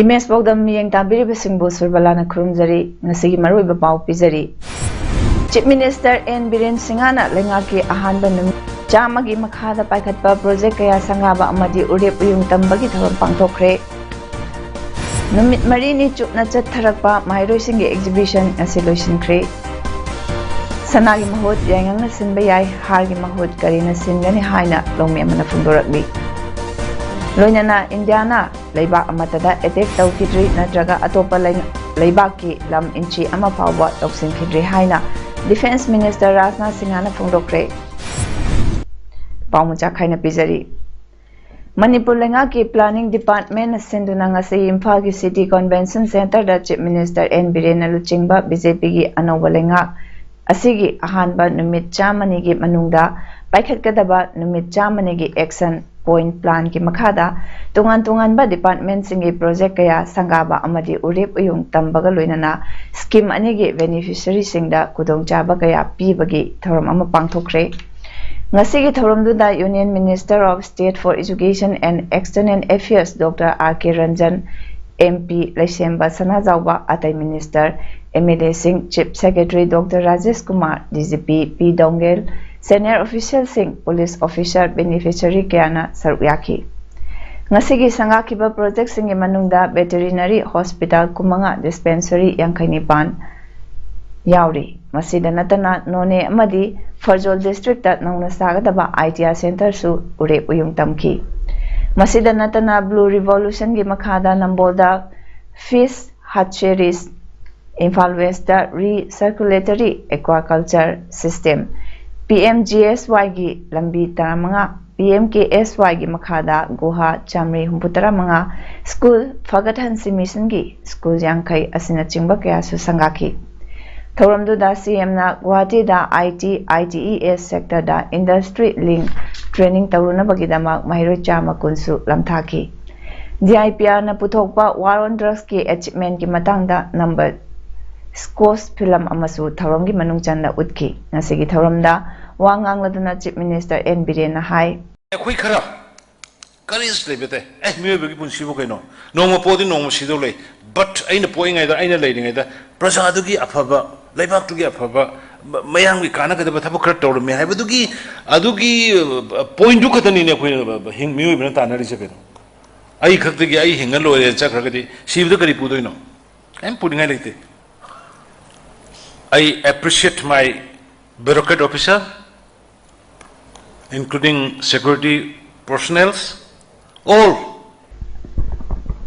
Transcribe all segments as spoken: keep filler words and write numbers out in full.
Image ꯄꯥꯎꯗꯝ ꯃꯤꯠꯌꯦꯡ ꯇꯥꯕꯤꯔꯤꯕꯁꯤꯡꯕꯨ ꯁꯨꯔꯕꯂꯥꯅ ꯈꯨꯔꯨꯝꯖꯔꯤ꯫ ꯉꯁꯤꯒꯤ ꯃꯔꯨꯑꯣꯏꯕ ꯄꯥꯎ ꯄꯤꯖꯔꯤ꯫ ꯆꯤꯐ ꯃꯤꯅꯤꯁꯇꯔ ꯑꯦꯟ ꯕꯤꯔꯦꯟ ꯁꯤꯡꯍꯅ ꯂꯩꯉꯥꯛꯀꯤ ꯑꯍꯥꯟꯕ ꯅꯨꯃꯤꯠ ꯆꯥꯝꯃꯒꯤ ꯃꯈꯥꯗ ꯄꯥꯏꯈꯠꯄ ꯄ꯭ꯔꯣꯖꯦꯛ ꯀꯌꯥ ꯁꯪꯒꯥꯕ ꯑꯃꯗꯤ ꯎꯔꯦꯞ ꯎꯌꯨꯡ ꯇꯝꯕꯒꯤ ꯊꯧꯔꯝ ꯄꯥꯡꯊꯣꯛꯈ꯭ꯔꯦ꯫ ꯅꯨꯃꯤꯠ ꯃꯔꯤꯅꯤ ꯆꯨꯞꯅ ꯆꯠꯊꯔꯛꯄ ꯃꯍꯩꯔꯣꯏꯁꯤꯡꯒꯤ ꯑꯦꯛꯖꯤꯕꯤꯁꯟ ꯉꯁꯤ ꯂꯣꯏꯁꯤꯟꯈ꯭ꯔꯦ꯫ ꯁꯅꯥꯒꯤ ꯃꯍꯨꯠ ꯌꯥꯏꯉꯪꯅ ꯁꯤꯟꯕ ꯌꯥꯏ, ꯍꯥꯔꯒꯤ ꯃꯍꯨꯠ ꯀꯔꯤꯅ ꯁꯤꯟꯒꯅꯤ ꯍꯥꯏꯅ ꯂꯧꯃꯤ ꯑꯃꯅ ꯐꯣꯡꯗꯣꯔꯛꯂꯤ꯫ ꯂꯣꯏꯅꯅ ꯏꯟꯗꯤꯌꯥꯅ ꯂꯩꯕꯥꯛ ꯑꯃꯠꯇꯗ ꯑꯦꯇꯦꯛ ꯇꯧꯈꯤꯗ꯭ꯔꯤ ꯅꯠꯇ꯭ꯔꯒ ꯑꯇꯣꯞꯄ ꯂꯩ-, ꯂꯩꯕꯥꯛꯀꯤ ꯂꯝ ꯏꯟꯆꯤ ꯑꯃ ꯐꯥꯎꯕ ꯂꯧꯁꯤꯟꯈꯤꯗ꯭ꯔꯤ ꯍꯥꯏꯅ ꯗꯤꯐꯦꯟꯁ ꯃꯤꯅꯤꯁꯇꯔ ꯔꯥꯖꯅꯥꯊ ꯁꯤꯡꯍꯅ ꯐꯣꯡꯗꯣꯛꯈ꯭ꯔꯦ꯫ ꯄꯥꯎ ꯃꯆꯥ ꯈꯥꯏꯅ ꯄꯤꯖꯔꯤ꯫ ꯃꯅꯤꯄꯨꯔ ꯂꯩꯉꯥꯛꯀꯤ ꯄ꯭ꯂꯥꯅꯤꯡ ꯗꯤꯄꯥꯔꯠꯃꯦꯟꯅ ꯁꯤꯟꯗꯨꯅ ꯉꯁꯤ ꯏꯝꯐꯥꯜꯒꯤ ꯁꯤꯇꯤ ꯀꯟꯚꯦꯟꯁꯟ ꯁꯦꯟꯇꯔꯗ ꯆꯤꯐ ꯃꯤꯅꯤꯁꯇꯔ ꯑꯦꯟ ꯕꯤꯔꯦꯟꯅ ꯂꯨꯆꯤꯡꯕ ꯕꯤꯖꯦꯄꯤꯒꯤ ꯑꯅꯧꯕ ꯂꯩꯉꯥꯛ ꯑꯁꯤꯒꯤ ꯑꯍꯥꯟꯕ ꯅꯨꯃꯤꯠ ꯆꯥꯝꯃꯅꯤꯒꯤ ꯃꯅꯨꯡꯗ ꯄꯥꯏꯈꯠꯀꯗꯕ ꯅꯨꯃꯤꯠ ꯆꯥꯝꯃꯅꯤꯒꯤ ꯑꯦꯛꯁꯟ ꯄꯣꯏꯟꯠ ꯄ꯭ꯂꯥꯟꯒꯤ ꯃꯈꯥꯗ ꯇꯣꯉꯥꯟ ꯇꯣꯉꯥꯟꯕ ꯗꯤꯄꯥꯔꯠꯃꯦꯟꯁꯤꯡꯒꯤ ꯄ꯭ꯔꯣꯖꯦꯛ ꯀꯌꯥ ꯁꯪꯒꯥꯕ ꯑꯃꯗꯤ ꯎꯔꯦꯞ ꯎꯌꯨꯡ ꯇꯝꯕꯒ ꯂꯣꯏꯅꯅ ꯁ꯭ꯀꯤꯝ ꯑꯅꯤꯒꯤ ꯕꯦꯅꯤꯐꯤꯁꯔꯤꯁꯤꯡꯗ ꯈꯨꯗꯣꯡꯆꯥꯕ ꯀꯌꯥ ꯄꯤꯕꯒꯤ ꯊꯧꯔꯝ ꯑꯃ ꯄꯥꯡꯊꯣꯛꯈ꯭ꯔꯦ꯫ ꯉꯁꯤꯒꯤ ꯊꯧꯔꯝꯗꯨꯗ Union Minister of State for Education and External Affairs Doctor R K Ranjan, M P Leishemba Sanajaoba, ꯑꯇꯩ ꯃꯤꯅꯤꯁꯇꯔ, ꯑꯦꯝ ꯑꯦꯜ ꯑꯦꯁꯤꯡ, chief secretary doctor Rajesh Kumar, D G P P Dongel, senior ꯑꯣꯐꯤꯁꯤꯌꯦꯜꯁꯤꯡ, ꯄꯨꯂꯤꯁ ꯑꯣꯐꯤꯁꯔ, ꯕꯦꯅꯤꯐꯤꯁꯔꯤ ꯀꯌꯥꯅ ꯁꯔꯨꯛ ꯌꯥꯈꯤ꯫ ꯉꯁꯤꯒꯤ ꯁꯪꯒꯥꯈꯤꯕ ꯄ꯭ꯔꯣꯖꯦꯛꯁꯤꯡꯒꯤ ꯃꯅꯨꯡꯗ ꯕꯦꯇꯦꯔꯤꯅꯔꯤ ꯍꯣꯁꯄꯤꯇꯥꯜ ꯀꯨꯟꯃꯉꯥ, ꯗꯤꯁꯄꯦꯟꯁꯔꯤ ꯌꯥꯡꯈꯩ ꯅꯤꯄꯥꯟ ꯌꯥꯎꯔꯤ꯫ ꯃꯁꯤꯗ ꯅꯠꯇꯅ ꯅꯣꯅꯦ ꯑꯃꯗꯤ ꯐꯔꯖꯣꯜ ꯗꯤꯁꯇ꯭ꯔꯤꯛꯇ ꯅꯧꯅ ꯁꯥꯒꯗꯕ ꯑꯥꯏꯗꯤꯌꯥ ꯁꯦꯟꯇꯔꯁꯨ ꯎꯔꯦꯞ ꯎꯌꯨꯡ ꯇꯝꯈꯤ꯫ ꯃꯁꯤꯗ ꯅꯠꯇꯅ ꯕ꯭ꯂꯨ ꯔꯤꯚꯣꯂꯨꯁꯟꯒꯤ ꯃꯈꯥꯗ ꯅꯝꯕꯣꯜꯗ fish hatcheries, Imphal west recirculatory aquaculture system, P M G S ꯋꯥꯏꯒꯤ ꯂꯝꯕꯤ ꯇꯔꯥꯃꯉꯥ, ꯄꯤ ꯑꯦꯝ ꯀꯦ ꯑꯦꯁ ꯋꯥꯏꯒꯤ ꯃꯈꯥꯗ ꯒꯨꯍꯥ ꯆꯥꯃꯔꯤ ꯍꯨꯝꯐꯨ ꯇꯔꯥ ꯃꯉꯥ, ꯁ꯭ꯀꯨꯜ ꯐꯒꯠꯍꯟꯁꯤ ꯃꯤꯁꯟꯒꯤ ꯁ꯭ꯀꯨꯜ ꯌꯥꯡꯈꯩ ꯑꯁꯤꯅꯆꯤꯡꯕ ꯀꯌꯥꯁꯨ ꯁꯪꯒꯥꯈꯤ꯫ ꯊꯧꯔꯝꯗꯨꯗ ꯁꯤ ꯑꯦꯝꯅ ꯒꯨꯋꯥꯍꯥꯇꯤꯗ ꯑꯥꯏ ꯇꯤ, ꯑꯥꯏ ꯇꯤ ꯏ ꯑꯦꯁ ꯁꯦꯛꯇꯔꯗ ꯏꯟꯗꯁꯇ꯭ꯔꯤ ꯂꯤꯡ ꯇ꯭ꯔꯦꯅꯤꯡ ꯇꯧꯔꯨꯅꯕꯒꯤꯗꯃꯛ ꯃꯍꯩꯔꯣꯏ ꯆꯥꯝꯃ ꯀꯨꯟꯁꯨ ꯂꯝꯊꯥꯈꯤ꯫ ꯗꯤ ꯑꯥꯏ ꯄꯤ ꯑꯥꯔꯅ ꯄꯨꯊꯣꯛꯄ War on Drugsꯀꯤ ꯑꯦꯆꯤꯞꯃꯦꯟꯒꯤ ꯃꯇꯥꯡꯗ ꯅꯝꯕ ꯁ꯭ꯀꯣꯁ ꯐꯤꯂꯝ ꯑꯃꯁꯨ ꯊꯧꯔꯝꯒꯤ ꯃꯅꯨꯡ ꯆꯟꯅ ꯎꯠꯈꯤ꯫ ꯉꯁꯤꯒꯤ ꯊꯧꯔꯝꯗ ꯋꯥ ꯉꯥꯡꯂꯗꯨꯅ ꯆꯤꯐ ꯃꯤꯅꯤꯁꯇꯔ ꯑꯦꯟ ꯕꯤꯔꯦꯟꯅ ꯍꯥꯏ, ꯑꯩꯈꯣꯏ ꯈꯔ ꯀꯔꯦꯖ ꯂꯩꯕ ꯇꯥꯏ꯫ ꯑꯦ, ꯃꯤꯑꯣꯏꯕꯒꯤ ꯄꯨꯟꯁꯤꯕꯨ ꯀꯩꯅꯣ? ꯅꯣꯡꯃ ꯄꯣꯛꯑꯗꯤ ꯅꯣꯡꯃ ꯁꯤꯗꯧ ꯂꯩ꯫ ꯕꯠ ꯑꯩꯅ ꯄꯣꯛꯏꯉꯩꯗ, ꯑꯩꯅ ꯂꯩꯔꯤꯉꯩꯗ ꯄ꯭ꯔꯖꯥꯗꯨꯒꯤ ꯑꯐꯕ, ꯂꯩꯕꯥꯛꯇꯨꯒꯤ ꯑꯐꯕ, ꯃ-, ꯃꯌꯥꯝꯒꯤ ꯀꯥꯟꯅꯒꯗꯕ ꯊꯕꯛ ꯈꯔ ꯇꯧꯔꯝꯃꯦ ꯍꯥꯏꯕꯗꯨꯒꯤ, ꯑꯗꯨꯒꯤ, ꯑ, ꯄꯣꯏꯟꯠꯇꯨ ꯈꯛꯇꯅꯤꯅꯦ ꯑꯩꯈꯣꯏꯅ ꯍꯤꯡ-, ꯃꯤꯑꯣꯏꯕꯅ ꯇꯥꯟꯅꯔꯤꯁꯦ ꯀꯩꯅꯣ? ꯑꯩ ꯈꯛꯇꯒꯤ ꯑꯩ ꯍꯤꯡꯉ ꯂꯣꯏꯔꯦ ꯆꯠꯈ꯭ꯔꯒꯗꯤ ꯁꯤꯕꯗ ꯀꯔꯤ ꯄꯨꯗꯣꯏꯅꯣ? ꯀꯔꯤꯝ ꯄꯨꯅꯤꯡꯉꯥꯏ ꯂꯩꯇꯦ꯫ I appreciate my bureaucrat officer, including security personnels, all.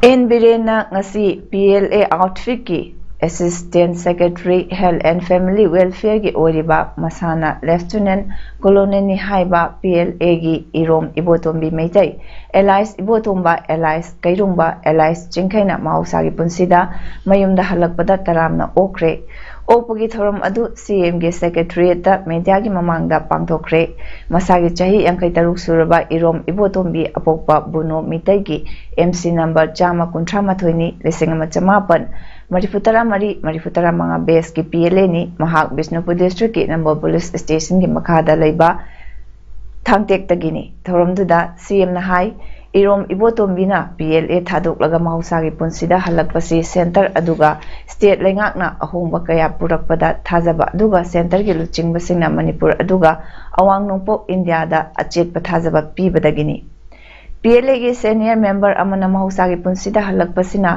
N ꯕꯤꯔꯦꯟꯅ ꯉꯁꯤ ꯄꯤ ꯑꯦꯜ ꯑꯦ ꯑꯥꯎꯠꯐꯤꯠꯀꯤ Assistant Secretary Health and Family Welfareꯒꯤ ꯑꯣꯏꯔꯤꯕ ꯃꯁꯥꯅ Lieutenant Colonelꯅꯤ ꯍꯥꯏꯕ ꯄꯤ ꯑꯦꯜ ꯑꯦꯒꯤ ꯏꯔꯣꯝ ꯏꯕꯣꯇꯣꯝꯕꯤ ꯃꯩꯇꯩ, alias ꯏꯕꯣꯇꯣꯝꯕ, alias ꯀꯩꯔꯨꯡꯕ, alias ꯆꯤꯡꯈꯩꯅ ꯃꯍꯧꯁꯥꯒꯤ ꯄꯨꯟꯁꯤꯗ ꯃꯌꯨꯝꯗ ꯍꯜꯂꯛꯄꯗ ꯇꯔꯥꯝꯅ ꯑꯣꯛꯈ꯭ꯔꯦ꯫ ꯑꯣꯛꯄꯒꯤ ꯊꯧꯔꯝ ꯑꯗꯨ ꯁꯤ ꯑꯦꯝꯒꯤ ꯁꯦꯀ꯭ꯔꯦꯇꯔꯤꯌꯦꯠꯇ ꯃꯦꯗꯤꯌꯥꯒꯤ ꯃꯃꯥꯡꯗ ꯄꯥꯡꯊꯣꯛꯈ꯭ꯔꯦ꯫ ꯃꯁꯥꯒꯤ ꯆꯍꯤ ꯌꯥꯡꯈꯩ ꯇꯔꯨꯛ ꯁꯨꯔꯕ ꯏꯔꯣꯝ ꯏꯕꯣꯇꯣꯝꯕꯤ ꯑꯄꯣꯛꯄ ꯕꯨꯅꯣ ꯃꯤꯇꯩꯒꯤ ꯑꯦꯝ ꯁꯤ ꯅꯝꯕꯔ ꯆꯥꯝꯃ ꯀꯨꯟꯊ꯭ꯔꯥ ꯃꯥꯊꯣꯏꯅꯤ, ꯂꯤꯁꯤꯡ ꯑꯃ ꯆꯃꯥꯄꯟ ꯃꯔꯤꯐꯨ ꯇꯔꯥ ꯃꯔꯤ, ꯃꯔꯤꯐꯨ ꯇꯔꯥ ꯃꯉꯥ ꯕꯦꯁꯀꯤ ꯄꯤ ꯑꯦꯜ ꯑꯦꯅꯤ꯫ ꯃꯍꯥꯛ ꯕꯤꯁꯅꯨꯄꯨꯔ ꯗꯤꯁꯇ꯭ꯔꯤꯛꯀꯤ ꯅꯝꯕꯣꯜ ꯄꯨꯂꯤꯁ ꯁ꯭ꯇꯦꯁꯟꯒꯤ ꯃꯈꯥꯗ ꯂꯩꯕ ꯊꯥꯡꯇꯦꯛꯇꯒꯤꯅꯤ꯫ ꯊꯧꯔꯝꯗꯨꯗ ꯁꯤ ꯑꯦꯝꯅ ꯍꯥꯏ, ꯏꯔꯣꯝ ꯏꯕꯣꯇꯣꯝꯕꯤꯅ ꯄꯤ ꯑꯦꯜ ꯑꯦ ꯊꯥꯗꯣꯛꯂꯒ ꯃꯍꯧꯁꯥꯒꯤ ꯄꯨꯟꯁꯤꯗ ꯍꯜꯂꯛꯄꯁꯤ ꯁꯦꯟꯇꯔ ꯑꯗꯨꯒ ꯁ꯭ꯇꯦꯠ ꯂꯩꯉꯥꯛꯅ ꯑꯍꯣꯡꯕ ꯀꯌꯥ ꯄꯨꯔꯛꯄꯗ ꯊꯥꯖꯕ ꯑꯗꯨꯒ ꯁꯦꯟꯇꯔꯒꯤ ꯂꯨꯆꯤꯡꯕꯁꯤꯡꯅ ꯃꯅꯤꯄꯨꯔ ꯑꯗꯨꯒ ꯑꯋꯥꯡ ꯅꯣꯡꯄꯣꯛ ꯏꯟꯗꯤꯌꯥꯗ ꯑꯆꯦꯠꯄ ꯊꯥꯖꯕ ꯄꯤꯕꯗꯒꯤꯅꯤ꯫ ꯄꯤ ꯑꯦꯜ ꯑꯦꯒꯤ ꯁꯦꯅꯤꯌꯔ ꯃꯦꯝꯕꯔ ꯑꯃꯅ ꯃꯍꯧꯁꯥꯒꯤ ꯄꯨꯟꯁꯤꯗ ꯍꯜꯂꯛꯄꯁꯤꯅ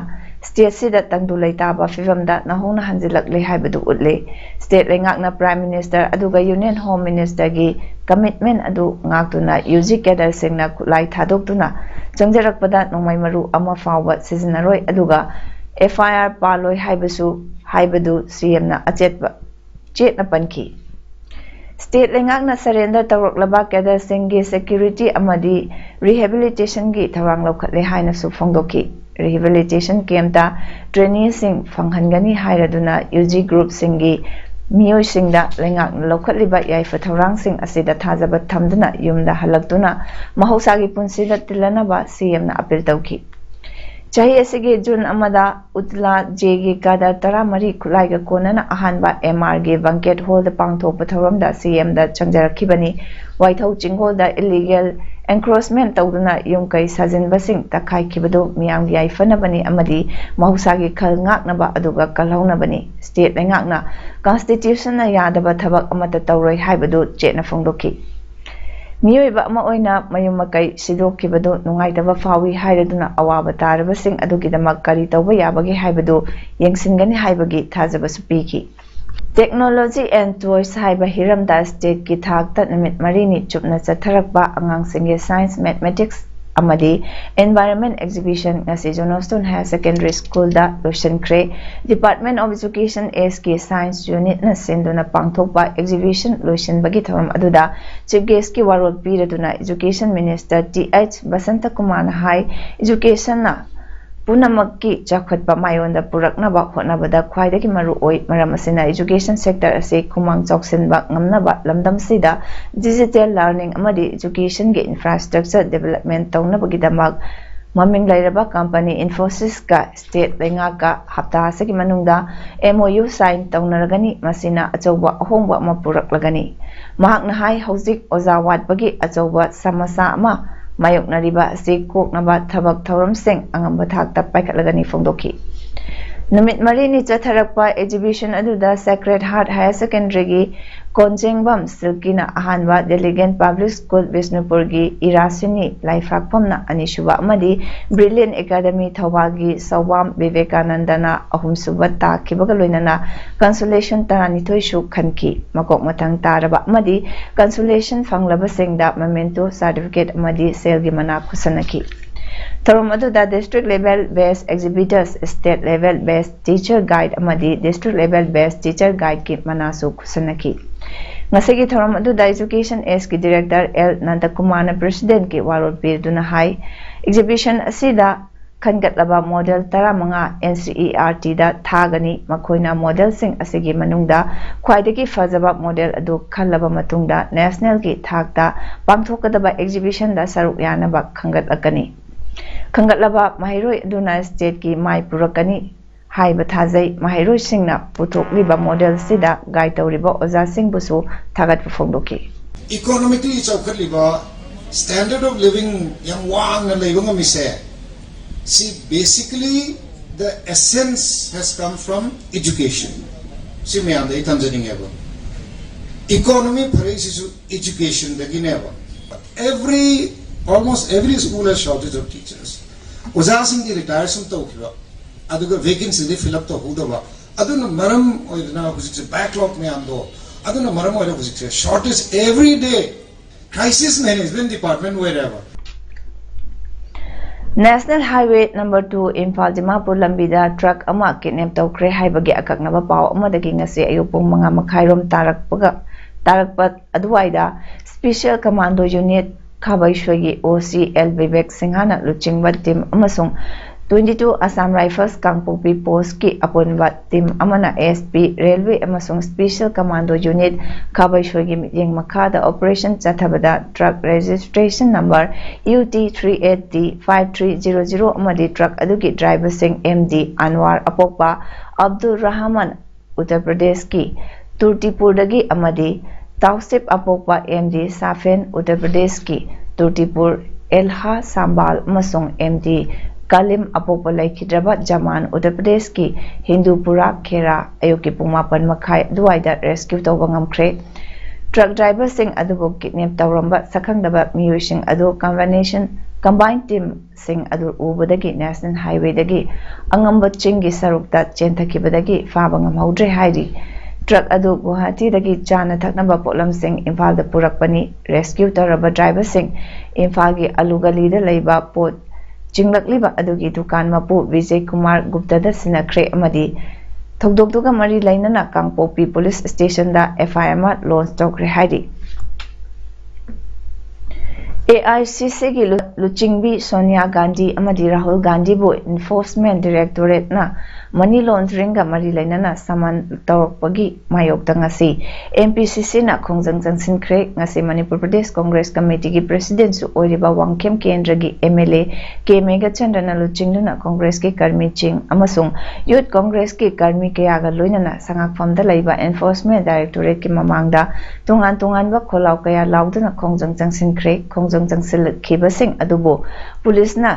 ꯁ꯭ꯇꯦꯠꯁꯤꯗ ꯇꯪꯗꯨ ꯂꯩꯇꯥꯕ ꯐꯤꯚꯝꯗ ꯅꯧꯍꯧꯅ ꯍꯟꯖꯤꯜꯂꯛꯂꯦ ꯍꯥꯏꯕꯗꯨ ꯎꯠꯂꯤ꯫ ꯁ꯭ꯇꯦꯠ ꯂꯩꯉꯥꯛꯅ ꯄ꯭ꯔꯥꯏꯝ ꯃꯤꯅꯤꯁꯇꯔ ꯑꯗꯨꯒ ꯌꯨꯅꯤꯌꯟ ꯍꯣꯝ ꯃꯤꯅꯤꯁꯇꯔꯒꯤ ꯀꯃꯤꯠꯃꯦꯟ ꯑꯗꯨ ꯉꯥꯛꯇꯨꯅ ꯌꯨ ꯖꯤ ꯀꯦꯗꯔꯁꯤꯡꯅ ꯈꯨꯠꯂꯥꯏ ꯊꯥꯗꯣꯛꯇꯨꯅ ꯆꯪꯖꯔꯛꯄꯗ ꯅꯣꯡꯃꯩ ꯃꯔꯨ ꯑꯃ ꯐꯥꯎꯕ ꯁꯤꯖꯤꯟꯅꯔꯣꯏ, ꯑꯗꯨꯒ ꯑꯦꯐ ꯑꯥꯏ ꯑꯥꯔ ꯄꯥꯜꯂꯣꯏ ꯍꯥꯏꯕꯁꯨ, ꯍꯥꯏꯕꯗꯨ ꯁꯤ ꯑꯦꯝꯅ ꯑꯆꯦꯠꯄ, ꯆꯦꯠꯅ ꯄꯟꯈꯤ꯫ State ꯂꯩꯉꯥꯛꯅ surrender ꯇꯧꯔꯛꯂꯕ cadreꯁꯤꯡꯒꯤ security ꯑꯃꯗꯤ rehabilitationꯒꯤ ꯊꯧꯔꯥꯡ ꯂꯧꯈꯠꯂꯦ ꯍꯥꯏꯅꯁꯨ ꯐꯣꯡꯗꯣꯛꯈꯤ꯫ Rehabilitation campꯇ traineeꯁꯤꯡ ꯐꯪꯍꯟꯒꯅꯤ ꯍꯥꯏꯔꯗꯨꯅ UG groupꯁꯤꯡꯒꯤ ꯃꯤꯑꯣꯏꯁꯤꯡꯗ ꯂꯩꯉꯥꯛꯅ ꯂꯧꯈꯠꯂꯤꯕ ꯌꯥꯏꯐ ꯊꯧꯔꯥꯡꯁꯤꯡ ꯑꯁꯤꯗ ꯊꯥꯖꯕ ꯊꯝꯗꯨꯅ ꯌꯨꯝꯗ ꯍꯜꯂꯛꯇꯨꯅ ꯃꯍꯧꯁꯥꯒꯤ ꯄꯨꯟꯁꯤꯗ ꯇꯤꯜꯂꯅꯕ CMꯅ appeal ꯇꯧꯈꯤ꯫ ꯆꯍꯤ ꯑꯁꯤꯒꯤ June ꯑꯃꯗ ꯎꯇꯂꯥ Jꯒꯤ cadre ꯇꯔꯥꯃꯔꯤ ꯈꯨꯠꯂꯥꯏꯒ ꯀꯣꯟꯅꯅ ꯑꯍꯥꯟꯕ MRꯒꯤ banquet hallꯗ ꯄꯥꯡꯊꯣꯛꯄ ꯊꯧꯔꯝꯗ CMꯗ ꯆꯪꯖꯔꯛꯈꯤꯕꯅꯤ꯫ ꯋꯥꯏꯊꯧ ꯆꯤꯡꯒꯣꯜꯗ illegal encroachment ꯇꯧꯗꯨꯅ ꯌꯨꯝ ꯀꯩ ꯁꯥꯖꯤꯟꯕꯁꯤꯡ ꯇꯛꯈꯥꯏꯈꯤꯕꯗꯨ ꯃꯤꯌꯥꯝꯒꯤ ꯌꯥꯏꯐꯅꯕꯅꯤ ꯑꯃꯗꯤ ꯃꯍꯧꯁꯥꯒꯤ ꯈꯜ ꯉꯥꯛꯅꯕ ꯑꯗꯨꯒ ꯀꯜꯍꯧꯅꯕꯅꯤ꯫ State ꯂꯩꯉꯥꯛꯅ constitutionꯅ ꯌꯥꯗꯕ ꯊꯕꯛ ꯑꯃꯠꯇ ꯇꯧꯔꯣꯏ ꯍꯥꯏꯕꯗꯨ ꯆꯦꯠꯅ ꯐꯣꯡꯗꯣꯛꯈꯤ꯫ ꯃꯤꯑꯣꯏꯕ ꯑꯃ ꯑꯣꯏꯅ ꯃꯌꯨꯝ ꯃꯀꯩ ꯁꯤꯗꯣꯛꯈꯤꯕꯗꯨ ꯅꯨꯡꯉꯥꯏꯇꯕ ꯐꯥꯎꯏ ꯍꯥꯏꯔꯗꯨꯅ ꯑꯋꯥꯕ ꯇꯥꯔꯕꯁꯤꯡ ꯑꯗꯨꯒꯤꯗꯃꯛ ꯀꯔꯤ ꯇꯧꯕ ꯌꯥꯕꯒꯦ ꯍꯥꯏꯕꯗꯨ ꯌꯦꯡꯁꯤꯟꯒꯅꯤ ꯍꯥꯏꯕꯒꯤ ꯊꯥꯖꯕꯁꯨ ꯄꯤꯈꯤ꯫ Technology and Toys ꯍꯥꯏꯕ ꯍꯤꯔꯝꯗ stateꯀꯤ ꯊꯥꯛꯇ ꯅꯨꯃꯤꯠ ꯃꯔꯤꯅꯤ ꯆꯨꯞꯅ ꯆꯠꯊꯔꯛꯄ ꯑꯉꯥꯡꯁꯤꯡꯒꯤ science, mathematics ꯑꯃꯗꯤ environment exhibition ꯉꯁꯤ John Austin Higher Secondary Schoolꯗ ꯂꯣꯏꯁꯤꯟꯈ꯭ꯔꯦ꯫ Department of Education Sꯀꯤ science unitꯅ ꯁꯤꯟꯗꯨꯅ ꯄꯥꯡꯊꯣꯛꯄ exhibition ꯂꯣꯏꯁꯤꯟꯕꯒꯤ ꯊꯧꯔꯝ ꯑꯗꯨꯗ chief guestꯀꯤ ꯋꯥꯔꯣꯜ ꯄꯤꯔꯗꯨꯅ Education Minister Th ꯕꯁꯟꯇ ꯀꯨꯃꯥꯔꯅ ꯍꯥꯏ, educationꯅ ꯄꯨꯝꯅꯃꯛꯀꯤ ꯆꯥꯎꯈꯠꯄ ꯃꯥꯏꯑꯣꯟꯗ ꯄꯨꯔꯛꯅꯕ ꯍꯣꯠꯅꯕꯗ ꯈ꯭ꯋꯥꯏꯗꯒꯤ ꯃꯔꯨꯑꯣꯏ꯫ ꯃꯔꯝ ꯑꯁꯤꯅ education sector ꯑꯁꯤ ꯈꯨꯃꯥꯡ ꯆꯥꯎꯁꯤꯟꯕ ꯉꯝꯅꯕ ꯂꯝꯗꯝꯁꯤꯗ digital learning ꯑꯃꯗꯤ educationꯒꯤ infrastructure development ꯇꯧꯅꯕꯒꯤꯗꯃꯛ ꯃꯃꯤꯡ ꯂꯩꯔꯕ company Infosysꯀ state ꯂꯩꯉꯥꯛꯀ ꯍꯞꯇꯥ ꯑꯁꯤꯒꯤ ꯃꯅꯨꯡꯗ MOU sign ꯇꯧꯅꯔꯒꯅꯤ꯫ ꯃꯁꯤꯅ ꯑꯆꯧꯕ ꯑꯍꯣꯡꯕ ꯑꯃ ꯄꯨꯔꯛꯂꯒꯅꯤ꯫ ꯃꯍꯥꯛꯅ ꯍꯥꯏ, ꯍꯧꯖꯤꯛ ꯑꯣꯖꯥ ꯋꯥꯠꯄꯒꯤ ꯑꯆꯧꯕ ꯁꯃꯁ꯭ꯌꯥ ꯑꯃ ꯃꯥꯌꯣꯛꯅꯔꯤꯕ ꯑꯁꯤ ꯀꯣꯛꯅꯕ ꯊꯕꯛ ꯊꯧꯔꯝꯁꯤꯡ ꯑꯉꯝꯕ ꯊꯥꯛꯇ ꯄꯥꯏꯈꯠꯂꯒꯅꯤ ꯐꯣꯡꯗꯣꯛꯈꯤ꯫ ꯅꯨꯃꯤꯠ ꯃꯔꯤꯅꯤ ꯆꯠꯊꯔꯛꯄ exhibition ꯑꯗꯨꯗ Sacred Heart Higher Secondary ꯀꯣꯟꯖꯦꯡꯕꯝ ꯁꯤꯜꯀꯤꯅ ꯑꯍꯥꯟꯕ, Diligent Public School ꯕꯤꯁꯅꯨꯄꯨꯔꯒꯤ ꯏꯔꯥꯁꯤꯅꯤ ꯂꯥꯏꯐꯥꯛꯐꯝꯅ ꯑꯅꯤꯁꯨꯕ ꯑꯃꯗꯤ Brilliant Academy ꯊꯧꯕꯥꯜꯒꯤ ꯁꯧꯕꯥꯝ ꯕꯤꯕꯦꯀꯥꯅꯟꯗꯅ ꯑꯍꯨꯝꯁꯨꯕ ꯇꯥꯈꯤꯕꯒ ꯂꯣꯏꯅꯅ consolation ꯇꯔꯥꯅꯤꯊꯣꯏꯁꯨ ꯈꯟꯈꯤ꯫ ꯃꯀꯣꯛ ꯃꯊꯪ ꯇꯥꯔꯕ ꯑꯃꯗꯤ consolation ꯐꯪꯂꯕꯁꯤꯡꯗ memento, certificate ꯑꯃꯗꯤ ꯁꯦꯜꯒꯤ ꯃꯅꯥ ꯈꯨꯠꯁꯟꯅꯈꯤ꯫ ꯊꯧꯔꯝ ꯑꯗꯨꯗ district level best exhibitors, state level best teacher guide ꯑꯃꯗꯤ district level best teacher guideꯀꯤ ꯃꯅꯥꯁꯨ ꯈꯨꯠꯁꯟꯅꯈꯤ꯫ ꯃꯁꯤꯒꯤ ꯊꯧꯔꯝ ꯑꯗꯨꯗ Education Sꯀꯤ Director L ꯅꯟꯗꯀꯨꯃꯥꯔꯅ Presidentꯀꯤ ꯋꯥꯔꯣꯜ ꯄꯤꯗꯨꯅ ꯍꯥꯏ, exhibition ꯑꯁꯤꯗ ꯈꯟꯒꯠꯂꯕ model ꯇꯔꯥꯃꯉꯥ NCERTꯗ ꯊꯥꯒꯅꯤ꯫ ꯃꯈꯣꯏꯅ modelꯁꯤꯡ ꯑꯁꯤꯒꯤ ꯃꯅꯨꯡꯗ ꯈ꯭ꯋꯥꯏꯗꯒꯤ ꯐꯖꯕ model ꯑꯗꯨ ꯈꯜꯂꯕ ꯃꯇꯨꯡꯗ nationalꯒꯤ ꯊꯥꯛꯇ ꯄꯥꯡꯊꯣꯛꯀꯗꯕ exhibitionꯗ ꯁꯔꯨꯛ ꯌꯥꯅꯕ ꯈꯟꯒꯠꯂꯛꯀꯅꯤ꯫ ꯈꯟꯒꯠꯂꯕ ꯃꯍꯩꯔꯣꯏ ꯑꯗꯨꯅ stateꯀꯤ ꯃꯥꯏ ꯄꯨꯔꯛꯀꯅꯤ ꯍꯥꯏꯕ ꯊꯥꯖꯩ꯫ ꯃꯍꯩꯔꯣꯏꯁꯤꯡꯅ ꯄꯨꯊꯣꯛꯂꯤꯕ modelꯁꯤꯗ guide ꯇꯧꯔꯤꯕ ꯑꯣꯖꯥꯁꯤꯡꯕꯨꯁꯨ ꯊꯥꯒꯠꯄ ꯐꯣꯡꯗꯣꯛꯈꯤ꯫ Economically ꯆꯥꯎꯈꯠꯂꯤꯕ, standard of living ꯌꯥꯝ ꯋꯥꯡꯅ ꯂꯩꯕ ꯉꯝꯃꯤꯁꯦ, ꯁꯤ basically the essence has come from education. ꯁꯤ ꯃꯌꯥꯝꯗ ꯑꯩ ꯊꯝꯖꯅꯤꯡꯉꯦꯕ꯫ Economy ꯐꯔꯛꯏꯁꯤꯁꯨ educationꯗꯒꯤꯅꯦꯕ꯫ Every, almost every school has shortage of teachers. ꯑꯣꯖꯥꯁꯤꯡꯗꯤ retire ꯁꯨꯝ ꯇꯧꯈꯤꯕ, ꯑꯗꯨꯒ vacancyꯗꯤ fill up ꯇꯧꯍꯧꯗꯕ꯫ ꯑꯗꯨꯅ ꯃꯔꯝ ꯑꯣꯏꯗꯅ ꯍꯧꯖꯤꯛꯁꯦ backlog ꯃꯌꯥꯝꯗꯣ, ꯑꯗꯨꯅ ꯃꯔꯝ ꯑꯣꯏꯔꯒ ꯍꯧꯖꯤꯛꯁꯦ shortage every day, crisis management department ꯑꯣꯏꯔꯦꯕ꯫ National Highway number two Imphal Dimapur ꯂꯝꯕꯤꯗ truck ꯑꯃ kidnap ꯇꯧꯈ꯭ꯔꯦ ꯍꯥꯏꯕꯒꯤ ꯑꯀꯛꯅꯕ ꯄꯥꯎ ꯑꯃꯗꯒꯤ ꯉꯁꯤ ꯑꯌꯨꯛ ꯄꯨꯡ ꯃꯉꯥ ꯃꯈꯥꯏꯔꯣꯝ ꯇꯥꯔꯛꯄꯒ, ꯇꯥꯔꯛꯄ ꯑꯗꯨꯋꯥꯏꯗ Special Commando Unit ꯈꯥꯕꯩꯁꯣꯏꯒꯤ OC L Bibek ꯁꯤꯡꯍꯅ ꯂꯨꯆꯤꯡꯕ team ꯑꯃꯁꯨꯡ twenty two Assam Rifles ꯀꯥꯡꯄꯣꯛꯄꯤ postꯀꯤ ꯑꯄꯨꯟꯕ team ꯑꯃꯅ SP, railway ꯑꯃꯁꯨꯡ Special Commando Unit ꯈꯥꯕꯩꯁꯣꯏꯒꯤ ꯃꯤꯠꯌꯦꯡ ꯃꯈꯥꯗ operation ꯆꯠꯊꯕꯗ truck registration number UT three eight D five three zero zero ꯑꯃꯗꯤ truck ꯑꯗꯨꯒꯤ driverꯁꯤꯡ MD ꯑꯟꯋꯥꯔ ꯑꯄꯣꯛꯄ ꯑꯕꯗꯨꯜ ꯔꯍꯃꯟ ꯎꯠꯇꯔ ꯄ꯭ꯔꯗꯦꯁꯀꯤ ꯇꯨꯔꯇꯤꯄꯨꯔꯗꯒꯤ ꯑꯃꯗꯤ ꯇꯥꯎꯁꯤꯞ ꯑꯄꯣꯛꯄ MD ꯁꯥꯐꯦꯟ ꯎꯠꯇꯔ ꯄ꯭ꯔꯗꯦꯁꯀꯤ ꯇꯨꯔꯇꯤꯄꯨꯔ ꯑꯦꯜꯍꯥ ꯁꯥꯝꯕꯥꯜ ꯑꯃꯁꯨꯡ MD ꯀꯥꯂꯤꯝ ꯑꯄꯣꯛꯄ ꯂꯩꯈꯤꯗ꯭ꯔꯕ ꯖꯃꯥꯟ ꯎꯠꯇꯔ ꯄ꯭ꯔꯗꯦꯁꯀꯤ ꯍꯤꯟꯗꯨꯄꯨꯔꯥ ꯈꯦꯔꯥ ꯑꯌꯨꯛꯀꯤ ꯄꯨꯡ ꯃꯥꯄꯟ ꯃꯈꯥꯏ ꯑꯗꯨꯋꯥꯏꯗ rescue ꯇꯧꯕ ꯉꯝꯈ꯭ꯔꯦ꯫ Truck driverꯁꯤꯡ ꯑꯗꯨꯕꯨ kidnap ꯇꯧꯔꯝꯕ ꯁꯛꯈꯪꯗꯕ ꯃꯤꯑꯣꯏꯁꯤꯡ ꯑꯗꯨ combination, combined team ꯁꯤꯡ ꯑꯗꯨ ꯎꯕꯗꯒꯤ National Highwayꯗꯒꯤ ꯑꯉꯝꯕ ꯆꯤꯡꯒꯤ ꯁꯔꯨꯛꯇ ꯆꯦꯟꯊꯈꯤꯕꯗꯒꯤ ꯐꯥꯕ ꯉꯝꯍꯧꯗ꯭ꯔꯦ ꯍꯥꯏꯔꯤ꯫ Truck ꯑꯗꯨ ꯒꯨꯋꯥꯍꯥꯇꯤꯗꯒꯤ ꯆꯥꯅ ꯊꯛꯅꯕ ꯄꯣꯠꯂꯝꯁꯤꯡ ꯏꯝꯐꯥꯜꯗ ꯄꯨꯔꯛꯄꯅꯤ꯫ Rescue ꯇꯧꯔꯕ driverꯁꯤꯡ ꯏꯝꯐꯥꯜꯒꯤ ꯑꯂꯨꯒꯂꯤꯗ ꯂꯩꯕ ꯄꯣꯠ ꯆꯤꯡꯂꯛꯂꯤꯕ ꯑꯗꯨꯒꯤ ꯗꯨꯀꯥꯟ ꯃꯄꯨ ꯕꯤꯖꯦ ꯀꯨꯃꯥꯔ ꯒꯨꯞꯇꯗ ꯁꯤꯟꯅꯈ꯭ꯔꯦ ꯑꯃꯗꯤ ꯊꯧꯗꯣꯛꯇꯨꯒ ꯃꯔꯤ ꯂꯩꯅꯅ ꯀꯥꯡꯄꯣꯛꯄꯤ ꯄꯨꯂꯤꯁ ꯁ꯭ꯇꯦꯁꯟꯗ ꯑꯦꯐ ꯑꯥꯏ ꯑꯥꯔ ꯑꯃ ꯂꯣꯟꯆ ꯇꯧꯈ꯭ꯔꯦ ꯍꯥꯏꯔꯤ꯫ ꯑꯦ ꯑꯥꯏ ꯁꯤ ꯁꯤꯒꯤ ꯂꯨ-, ꯂꯨꯆꯤꯡꯕꯤ ꯁꯣꯅꯤꯌꯥ ꯒꯥꯟꯙꯤ ꯑꯃꯗꯤ ꯔꯥꯍꯨꯜ ꯒꯥꯟꯙꯤꯕꯨ ꯏꯟꯐꯣꯔꯁꯃꯦꯟ ꯗꯥꯏꯔꯦꯛꯇꯣꯔꯦꯠꯅ ꯃꯅꯤ ꯂꯣꯟꯗ꯭ꯔꯤꯡꯒ ꯃꯔꯤ ꯂꯩꯅꯅ ꯁꯃꯟ ꯇꯧꯔꯛꯄꯒꯤ ꯃꯥꯌꯣꯛꯇ ꯉꯁꯤ ꯑꯦꯝ ꯄꯤ ꯁꯤ ꯁꯤꯅ ꯈꯣꯡꯖꯪ ꯆꯪꯁꯤꯟꯈ꯭ꯔꯦ꯫ ꯉꯁꯤ ꯃꯅꯤꯄꯨꯔ ꯄ꯭ꯔꯗꯦꯁ ꯀꯣꯡꯒ꯭ꯔꯦꯁ ꯀꯃꯤꯇꯤꯒꯤ ꯄ꯭ꯔꯦꯁꯤꯗꯦꯟꯠꯁꯨ ꯑꯣꯏꯔꯤꯕ ꯋꯥꯡꯈꯦꯝ ꯀꯦꯟꯗ꯭ꯔꯒꯤ ꯑꯦꯝ ꯑꯦꯜ ꯑꯦ ꯀꯦ ꯃꯦꯘꯆꯟꯗ꯭ꯔꯅ ꯂꯨꯆꯤꯡꯗꯨꯅ ꯀꯣꯡꯒ꯭ꯔꯦꯁꯀꯤ ꯀꯔꯃꯤꯁꯤꯡ ꯑꯃꯁꯨꯡ ꯌꯨꯠ ꯀꯣꯡꯒ꯭ꯔꯦꯁꯀꯤ ꯀꯔꯃꯤ ꯀꯌꯥꯒ ꯂꯣꯏꯅꯅ ꯁꯉꯥꯛꯐꯝꯗ ꯂꯩꯕ ꯏꯟꯐꯣꯔꯁꯃꯦꯟ ꯗꯥꯏꯔꯦꯛꯇꯣꯔꯦꯠꯀꯤ ꯃꯃꯥꯡꯗ ꯇꯣꯉꯥꯟ ꯇꯣꯉꯥꯟꯕ ꯈꯣꯜꯂꯥꯎ ꯀꯌꯥ ꯂꯥꯎꯗꯨꯅ ꯈꯣꯡꯖꯪ ꯆꯪꯁꯤꯟꯈ꯭ꯔꯦ꯫ ꯈꯣꯡꯖꯪ ꯆꯪꯁꯤꯜꯂꯛꯈꯤꯕꯁꯤꯡ ꯑꯗꯨꯕꯨ ꯄꯨꯂꯤꯁꯅ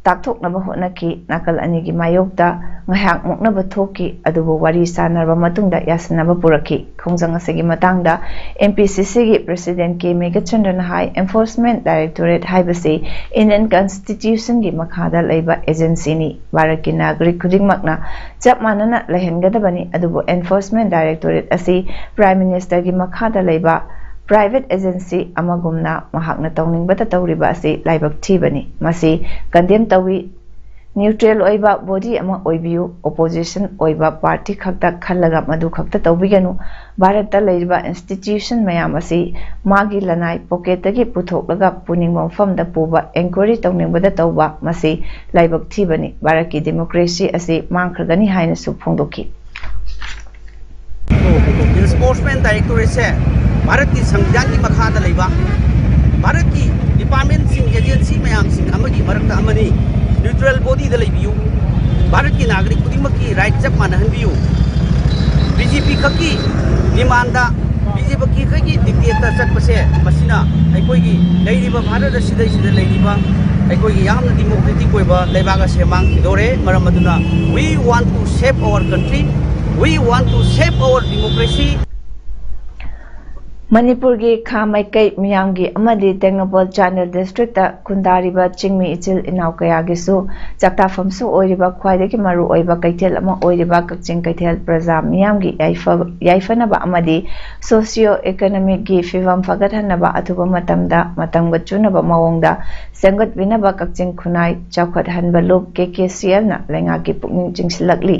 ꯇꯥꯛꯊꯣꯛꯅꯕ ꯍꯣꯠꯅꯈꯤ꯫ ꯅꯥꯀꯜ ꯑꯅꯤꯒꯤ ꯃꯥꯌꯣꯛꯇ ꯉꯥꯏꯍꯥꯛ ꯃꯨꯛꯅꯕ ꯊꯣꯛꯈꯤ, ꯑꯗꯨꯕꯨ ꯋꯥꯔꯤ ꯁꯥꯅꯔꯕ ꯃꯇꯨꯡꯗ ꯌꯥꯁꯤꯟꯅꯕ ꯄꯨꯔꯛꯈꯤ꯫ ꯈꯣꯡꯖꯪ ꯑꯁꯤꯒꯤ ꯃꯇꯥꯡꯗ ꯑꯦꯝ ꯄꯤ ꯁꯤ ꯁꯤꯒꯤ ꯄ꯭ꯔꯦꯁꯤꯗꯦꯟꯠ ꯀꯦ ꯃꯦꯘꯆꯟꯗ꯭ꯔꯅ ꯍꯥꯏ, ꯏꯟꯐꯣꯔꯁꯃꯦꯟ ꯗꯥꯏꯔꯦꯛꯇꯣꯔꯦꯠ ꯍꯥꯏꯕꯁꯤ ꯏꯟꯗꯤꯌꯟ ꯀꯟꯁꯇꯤꯇ꯭ꯌꯨꯁꯟꯒꯤ ꯃꯈꯥꯗ ꯂꯩꯕ ꯑꯦꯖꯦꯟꯁꯤꯅꯤ꯫ ꯚꯥꯔꯠꯀꯤ ꯅꯥꯒꯔꯤꯛ ꯈꯨꯗꯤꯡꯃꯛꯅ ꯆꯞ ꯃꯥꯟꯅꯅ ꯂꯩꯍꯟꯒꯗꯕꯅꯤ, ꯑꯗꯨꯕꯨ ꯏꯟꯐꯣꯔꯁꯃꯦꯟ ꯗꯥꯏꯔꯦꯛꯇꯣꯔꯦꯠ ꯑꯁꯤ ꯄ꯭ꯔꯥꯏꯝ ꯃꯤꯅꯤꯁꯇꯔꯒꯤ ꯃꯈꯥꯗ ꯂꯩꯕ ꯄ꯭ꯔꯥꯏꯚꯦꯠ ꯑꯦꯖꯦꯟꯁꯤ ꯑꯃꯒꯨꯝꯅ ꯃꯍꯥꯛꯅ ꯇꯧꯅꯤꯡꯕꯇ ꯇꯧꯔꯤꯕ ꯑꯁꯤ ꯂꯥꯏꯕꯛ ꯊꯤꯕꯅꯤ꯫ ꯃꯁꯤ ꯀꯟꯗꯦꯝ ꯇꯧꯏ꯫ ꯅ꯭ꯌꯨꯇ꯭ꯔꯦꯜ ꯑꯣꯏꯕ ꯕꯣꯗꯤ ꯑꯃ ꯑꯣꯏꯕꯤꯌꯨ꯫ ꯑꯣꯄꯣꯖꯤꯁꯟ ꯑꯣꯏꯕ ꯄꯥꯔꯇꯤ ꯈꯛꯇ ꯈꯜꯂꯒ ꯃꯗꯨ ꯈꯛꯇ ꯇꯧꯕꯤꯒꯅꯨ꯫ ꯚꯥꯔꯠꯇ ꯂꯩꯔꯤꯕ ꯏꯟꯁꯇꯤꯇ꯭ꯌꯨꯁꯟ ꯃꯌꯥꯝ ꯑꯁꯤ ꯃꯥꯒꯤ ꯂꯅꯥꯏ ꯄꯣꯀꯦꯠꯇꯒꯤ ꯄꯨꯊꯣꯛꯂꯒ ꯄꯨꯅꯤꯡꯕ ꯃꯐꯝꯗ ꯄꯨꯕ, ꯏꯟꯀ꯭ꯋꯥꯏꯔꯤ ꯇꯧꯅꯤꯡꯕꯗ ꯇꯧꯕ, ꯃꯁꯤ ꯂꯥꯏꯕꯛ ꯊꯤꯕꯅꯤ꯫ ꯚꯥꯔꯠꯀꯤ ꯗꯦꯃꯣꯀ꯭ꯔꯦꯁꯤ ꯑꯁꯤ ꯃꯥꯡꯈ꯭ꯔꯒꯅꯤ ꯍꯥꯏꯅꯁꯨ ꯐꯣꯡꯗꯣꯛꯈꯤ꯫ ꯏꯟꯐꯣꯔꯁꯃꯦꯟ ꯗꯥꯏꯔꯦꯛꯇꯣꯔꯦꯠꯁꯦ ꯚꯥꯔꯠꯀꯤ ꯁꯪꯕꯤꯙꯥꯟꯒꯤ ꯃꯈꯥꯗ ꯂꯩꯕ ꯚꯥꯔꯠꯀꯤ ꯗꯤꯄꯥꯔꯠꯃꯦꯟꯁꯤꯡ, ꯑꯦꯖꯦꯟꯁꯤ ꯃꯌꯥꯝꯁꯤꯡ ꯑꯃꯒꯤ ꯃꯔꯛꯇ ꯑꯃꯅꯤ꯫ ꯅ꯭ꯌꯨꯇ꯭ꯔꯦꯜ ꯕꯣꯗꯤꯗ ꯂꯩꯕꯤꯌꯨ꯫ ꯚꯥꯔꯠꯀꯤ ꯅꯥꯒꯔꯤꯛ ꯈꯨꯗꯤꯡꯃꯛꯀꯤ ꯔꯥꯏꯠ ꯆꯞ ꯃꯥꯟꯅꯍꯟꯕꯤꯌꯨ꯫ ꯕꯤ ꯖꯦ ꯄꯤ ꯈꯛꯀꯤ ꯗꯤꯃꯥꯟꯗ, ꯕꯤ ꯖꯦ ꯄꯤ ꯈꯛꯀꯤ ꯗꯤꯛꯇꯦꯠꯇ ꯆꯠꯄꯁꯦ, ꯃꯁꯤꯅ ꯑꯩꯈꯣꯏꯒꯤ ꯂꯩꯔꯤꯕ ꯚꯥꯔꯠ ꯑꯁꯤꯗꯩꯁꯤꯗ ꯂꯩꯔꯤꯕ ꯑꯩꯈꯣꯏꯒꯤ ꯌꯥꯝꯅ ꯗꯤꯃꯣꯀ꯭ꯔꯦꯇꯤꯛ ꯑꯣꯏꯕ ꯂꯩꯕꯥꯛ ꯑꯁꯦ ꯃꯥꯡꯈꯤꯗꯣꯔꯦ꯫ ꯃꯔꯝ ꯑꯗꯨꯅ we want to save our country, we want to save our democracy. ꯃꯅꯤꯄꯨꯔꯒꯤ ꯈꯥ ꯃꯥꯏꯀꯩ ꯃꯤꯌꯥꯝꯒꯤ ꯑꯃꯗꯤ ꯇꯦꯡꯅꯧꯄꯜ ꯆꯥꯟꯗꯦꯜ ꯗꯤꯁꯇ꯭ꯔꯤꯛꯇ ꯈꯨꯟꯗꯥꯔꯤꯕ ꯆꯤꯡꯃꯤ ꯏꯆꯤꯜ ꯏꯅꯥꯎ ꯀꯌꯥꯒꯤꯁꯨ ꯆꯥꯛꯇꯥꯐꯝꯁꯨ ꯑꯣꯏꯔꯤꯕ ꯈ꯭ꯋꯥꯏꯗꯒꯤ ꯃꯔꯨ ꯑꯣꯏꯕ ꯀꯩꯊꯦꯜ ꯑꯃ ꯑꯣꯏꯔꯤꯕ ꯀꯛꯆꯤꯡ ꯀꯩꯊꯦꯜ ꯄ꯭ꯔꯖꯥ ꯃꯤꯌꯥꯝꯒꯤ ꯌꯥꯏꯐ-, ꯌꯥꯏꯐꯅꯕ ꯑꯃꯗꯤ socio economic ꯀꯤ ꯐꯤꯕꯝ ꯐꯒꯠꯍꯟꯅꯕ ꯑꯊꯨꯕ ꯃꯇꯝꯗ ꯃꯇꯝꯒ ꯆꯨꯅꯕ ꯃꯑꯣꯡꯗ ꯁꯦꯝꯒꯠꯄꯤꯅꯕ ꯀꯛꯆꯤꯡ ꯈꯨꯟꯅꯥꯏ ꯆꯥꯎꯈꯠꯍꯟꯕ ꯂꯨꯞ, ꯀꯦ ꯀꯦ ꯁꯤ ꯑꯦꯜꯅ ꯂꯩꯉꯥꯛꯀꯤ ꯄꯨꯛꯅꯤꯡ ꯆꯤꯡꯁꯤꯜꯂꯛꯂꯤ꯫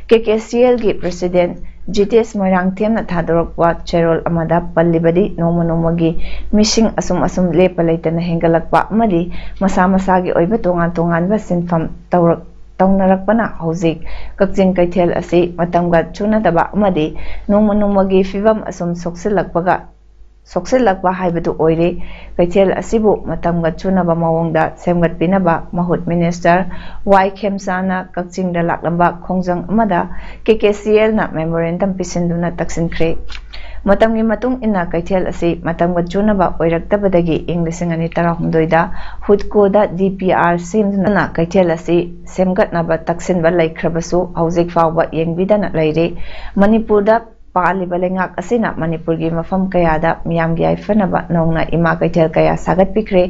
ꯀꯦ ꯀꯦ ꯁꯤ ꯑꯦꯜꯒꯤ ꯄ꯭ꯔꯁꯤꯗꯦꯟ ꯖꯤꯇꯦꯁ ꯃꯣꯏꯔꯥꯡꯊꯦꯝꯅ ꯊꯥꯗꯣꯔꯛꯄ ꯆꯦꯔꯣꯜ ꯑꯃꯗ ꯄꯜꯂꯤꯕꯗꯤ, ꯅꯣꯡꯃ ꯅꯣꯡꯃꯒꯤ ꯃꯤꯁꯤꯡ ꯑꯁꯨꯝ ꯑꯁꯨꯝ ꯂꯦꯞꯄ ꯂꯩꯇꯅ ꯍꯦꯟꯒꯠꯂꯛꯄ ꯑꯃꯗꯤ ꯃꯁꯥ ꯃꯁꯥꯒꯤ ꯑꯣꯏꯕ ꯇꯣꯉꯥꯟ ꯇꯣꯉꯥꯟꯕ ꯁꯤꯟꯐꯝ ꯇꯧꯔꯛ-, ꯇꯧꯅꯔꯛꯄꯅ ꯍꯧꯖꯤꯛ ꯀꯛꯆꯤꯡ ꯀꯩꯊꯦꯜ ꯑꯁꯤ ꯃꯇꯝꯒ ꯆꯨꯅꯗꯕ ꯑꯃꯗꯤ ꯅꯣꯡꯃ ꯅꯣꯡꯃꯒꯤ ꯐꯤꯕꯝ ꯑꯁꯨꯝ ꯁꯣꯛꯆꯤꯜꯂꯛꯄꯒ, ꯁꯣꯛꯆꯤꯜꯂꯛꯄ ꯍꯥꯏꯕꯗꯨ ꯑꯣꯏꯔꯦ꯫ ꯀꯩꯊꯦꯜ ꯑꯁꯤꯕꯨ ꯃꯇꯝꯒ ꯆꯨꯅꯕ ꯃꯑꯣꯡꯗ ꯁꯦꯝꯒꯠꯄꯤꯅꯕ ꯃꯍꯨꯠ ꯃꯤꯅꯤꯁꯇꯔ ꯋꯥꯏ ꯈꯦꯝꯆꯥꯅ ꯀꯛꯆꯤꯡꯗ ꯂꯥꯛꯂꯝꯕ ꯈꯣꯡꯖꯪ ꯑꯃꯗ ꯀꯦ ꯀꯦ ꯁꯤ ꯑꯦꯜꯅ ꯃꯦꯃꯣꯔꯦꯟꯗꯝ ꯄꯤꯁꯤꯟꯗꯨꯅ ꯇꯛꯁꯤꯟꯈ꯭ꯔꯦ꯫ ꯃꯇꯝꯒꯤ ꯃꯇꯨꯡ ꯏꯟꯅ ꯀꯩꯊꯦꯜ ꯑꯁꯤ ꯃꯇꯝꯒ ꯆꯨꯅꯕ ꯑꯣꯏꯔꯛꯇꯕꯗꯒꯤ ꯏꯪ ꯂꯤꯁꯤꯡ ꯑꯅꯤ ꯇꯔꯥꯍꯨꯝꯗꯣꯏꯗ ꯍꯨꯠꯀꯣꯗ ꯗꯤ ꯄꯤ ꯑꯥꯔ ꯁꯦꯝꯗꯨꯅ ꯀꯩꯊꯦꯜ ꯑꯁꯤ ꯁꯦꯝꯒꯠꯅꯕ ꯇꯛꯁꯤꯟꯕ ꯂꯩꯈ꯭ꯔꯕꯁꯨ, ꯍꯧꯖꯤꯛ ꯐꯥꯎꯕ ꯌꯦꯡꯕꯤꯗꯅ ꯂꯩꯔꯦ꯫ ꯃꯅꯤꯄꯨꯔꯗ ꯄꯥꯜꯂꯤꯕ ꯂꯩꯉꯥꯛ ꯑꯁꯤꯅ ꯃꯅꯤꯄꯨꯔꯒꯤ ꯃꯐꯝ ꯀꯌꯥꯗ ꯃꯤꯌꯥꯝꯒꯤ ꯌꯥꯏꯐꯅꯕ ꯅꯧꯅ ꯏꯃꯥ ꯀꯩꯊꯦꯜ ꯀꯌꯥ ꯁꯥꯒꯠꯄꯤꯈ꯭ꯔꯦ꯫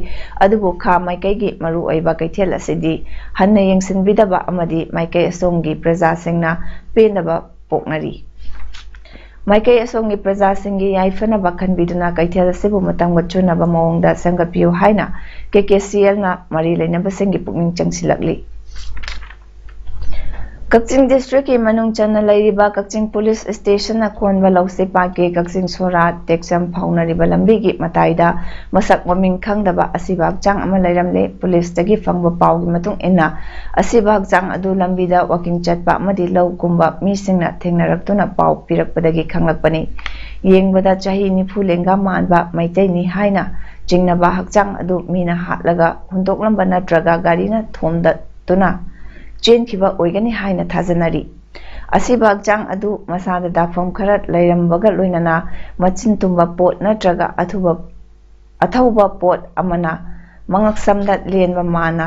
ꯑꯗꯨꯕꯨ ꯈꯥ ꯃꯥꯏꯀꯩꯒꯤ ꯃꯔꯨꯑꯣꯏꯕ ꯀꯩꯊꯦꯜ ꯑꯁꯤꯗꯤ ꯍꯟꯅ ꯌꯦꯡꯁꯤꯟꯕꯤꯗꯕ ꯑꯃꯗꯤ ꯃꯥꯏꯀꯩ ꯑꯁꯣꯝꯒꯤ ꯄ꯭ꯔꯖꯥꯁꯤꯡꯅ ꯄꯦꯟꯗꯕ ꯄꯣꯛꯅꯔꯤ꯫ ꯃꯥꯏꯀꯩ ꯑꯁꯣꯝꯒꯤ ꯄ꯭ꯔꯖꯥꯁꯤꯡꯒꯤ ꯌꯥꯏꯐꯅꯕ ꯈꯟꯕꯤꯗꯨꯅ ꯀꯩꯊꯦꯜ ꯑꯁꯤꯕꯨ ꯃꯇꯝꯒ ꯆꯨꯅꯕ ꯃꯑꯣꯡꯗ ꯁꯦꯝꯒꯠꯄꯤꯌꯨ ꯍꯥꯏꯅ ꯀꯦ ꯀꯦ ꯁꯤ ꯑꯦꯜꯅ ꯃꯔꯤ ꯂꯩꯅꯕꯁꯤꯡꯒꯤ ꯄꯨꯛꯅꯤꯡ ꯆꯪꯁꯤꯜꯂꯛꯂꯤ꯫ ꯀꯛꯆꯤꯡ ꯗꯤꯁꯇ꯭ꯔꯤꯛꯀꯤ ꯃꯅꯨꯡ ꯆꯟꯅ ꯂꯩꯔꯤꯕ ꯀꯛꯆꯤꯡ ꯄꯨꯂꯤꯁ ꯁ꯭ꯇꯦꯁꯟꯅ ꯀꯣꯟꯕ ꯂꯧꯁꯤꯄꯥꯠꯀꯤ ꯀꯛꯆꯤꯡ ꯁꯣꯔꯥ ꯇꯦꯛꯆꯝ ꯐꯥꯎꯅꯔꯤꯕ ꯂꯝꯕꯤꯒꯤ ꯃꯇꯥꯏꯗ ꯃꯁꯛ ꯃꯃꯤꯡ ꯈꯪꯗꯕ ꯑꯁꯤꯕ ꯍꯛꯆꯥꯡ ꯑꯃ ꯂꯩꯔꯝꯂꯦ꯫ ꯄꯨꯂꯤꯁꯇꯒꯤ ꯐꯪꯕ ꯄꯥꯎꯒꯤ ꯃꯇꯨꯡ ꯏꯟꯅ, ꯑꯁꯤꯕ ꯍꯛꯆꯥꯡ ꯑꯗꯨ ꯂꯝꯕꯤꯗ ꯋꯥꯀꯤꯡ ꯆꯠꯄ ꯑꯃꯗꯤ ꯂꯧ ꯀꯨꯝꯕ ꯃꯤꯁꯤꯡꯅ ꯊꯦꯡꯅꯔꯛꯇꯨꯅ ꯄꯥꯎ ꯄꯤꯔꯛꯄꯗꯒꯤ ꯈꯪꯂꯛꯄꯅꯤ꯫ ꯌꯦꯡꯕꯗ ꯆꯍꯤ ꯅꯤꯐꯨ ꯂꯦꯡꯒꯥ ꯃꯥꯟꯕ ꯃꯩꯇꯩꯅꯤ ꯍꯥꯏꯅ ꯆꯤꯡꯅꯕ ꯍꯛꯆꯥꯡ ꯑꯗꯨ ꯃꯤꯅ ꯍꯥꯠꯂꯒ ꯍꯨꯟꯗꯣꯛꯂꯝꯕ ꯅꯠꯇ꯭ꯔꯒ ꯒꯥꯔꯤꯅ ꯊꯣꯝꯗꯠꯇꯨꯅ ꯆꯦꯟꯈꯤꯕ ꯑꯣꯏꯒꯅꯤ ꯍꯥꯏꯅ ꯊꯥꯖꯅꯔꯤ꯫ ꯑꯁꯤꯕ ꯍꯛꯆꯥꯡ ꯑꯗꯨ ꯃꯁꯥꯗ ꯗꯥꯛꯐꯝ ꯈꯔ ꯂꯩꯔꯝꯕꯒ ꯂꯣꯏꯅꯅ ꯃꯆꯤꯟ ꯇꯨꯝꯕ ꯄꯣꯠ ꯅꯠꯇ꯭ꯔꯒ ꯑꯊꯨꯕ, ꯑꯊꯧꯕ ꯄꯣꯠ ꯑꯃꯅ ꯃꯉꯛꯁꯝꯗ ꯂꯦꯟꯕ ꯃꯥꯅ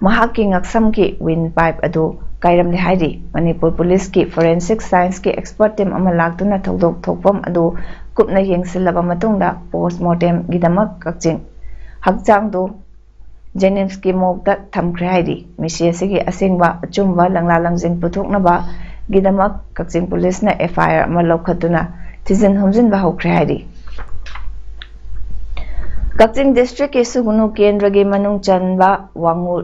ꯃꯍꯥꯛꯀꯤ ꯉꯛꯁꯝꯒꯤ windpipe ꯑꯗꯨ ꯀꯥꯏꯔꯝꯂꯦ ꯍꯥꯏꯔꯤ꯫ ꯃꯅꯤꯄꯨꯔ ꯄꯨꯂꯤꯁꯀꯤ ꯐꯣꯔꯦꯟꯁꯤꯛ ꯁꯥꯏꯟꯁꯀꯤ ꯑꯦꯛꯁꯄꯔꯠ ꯇꯤꯝ ꯑꯃ ꯂꯥꯛꯇꯨꯅ ꯊꯧꯗꯣꯛ ꯊꯣꯛꯐꯝ ꯑꯗꯨ ꯀꯨꯞꯅ ꯌꯦꯡꯁꯤꯜꯂꯕ ꯃꯇꯨꯡꯗ ꯄꯣꯁꯃꯣꯔꯇꯦꯝꯒꯤꯗꯃꯛ ꯀꯛꯆꯤꯡ ꯍꯛꯆꯥꯡꯗꯨ ꯖꯦꯅꯤꯝꯁꯀꯤ ꯃꯣꯔꯒꯇ ꯊꯝꯈ꯭ꯔꯦ ꯍꯥꯏꯔꯤ꯫ ꯃꯤꯁꯤ ꯑꯁꯤꯒꯤ ꯑꯁꯦꯡꯕ ꯑꯆꯨꯝꯕ ꯂꯪꯂꯥ ꯂꯪꯖꯤꯟ ꯄꯨꯊꯣꯛꯅꯕꯒꯤꯗꯃꯛ ꯀꯛꯆꯤꯡ ꯄꯨꯂꯤꯁꯅ ꯑꯦꯐ ꯑꯥꯏ ꯑꯥꯔ ꯑꯃ ꯂꯧꯈꯠꯇꯨꯅ ꯊꯤꯖꯤꯟ ꯍꯨꯝꯖꯤꯟꯕ ꯍꯧꯈ꯭ꯔꯦ ꯍꯥꯏꯔꯤ꯫ ꯀꯛꯆꯤꯡ ꯗꯤꯁꯇ꯭ꯔꯤꯛꯀꯤ ꯁꯨꯒꯨꯅꯨ ꯀꯦꯟꯗ꯭ꯔꯒꯤ ꯃꯅꯨꯡ ꯆꯟꯕ ꯋꯥꯉꯨ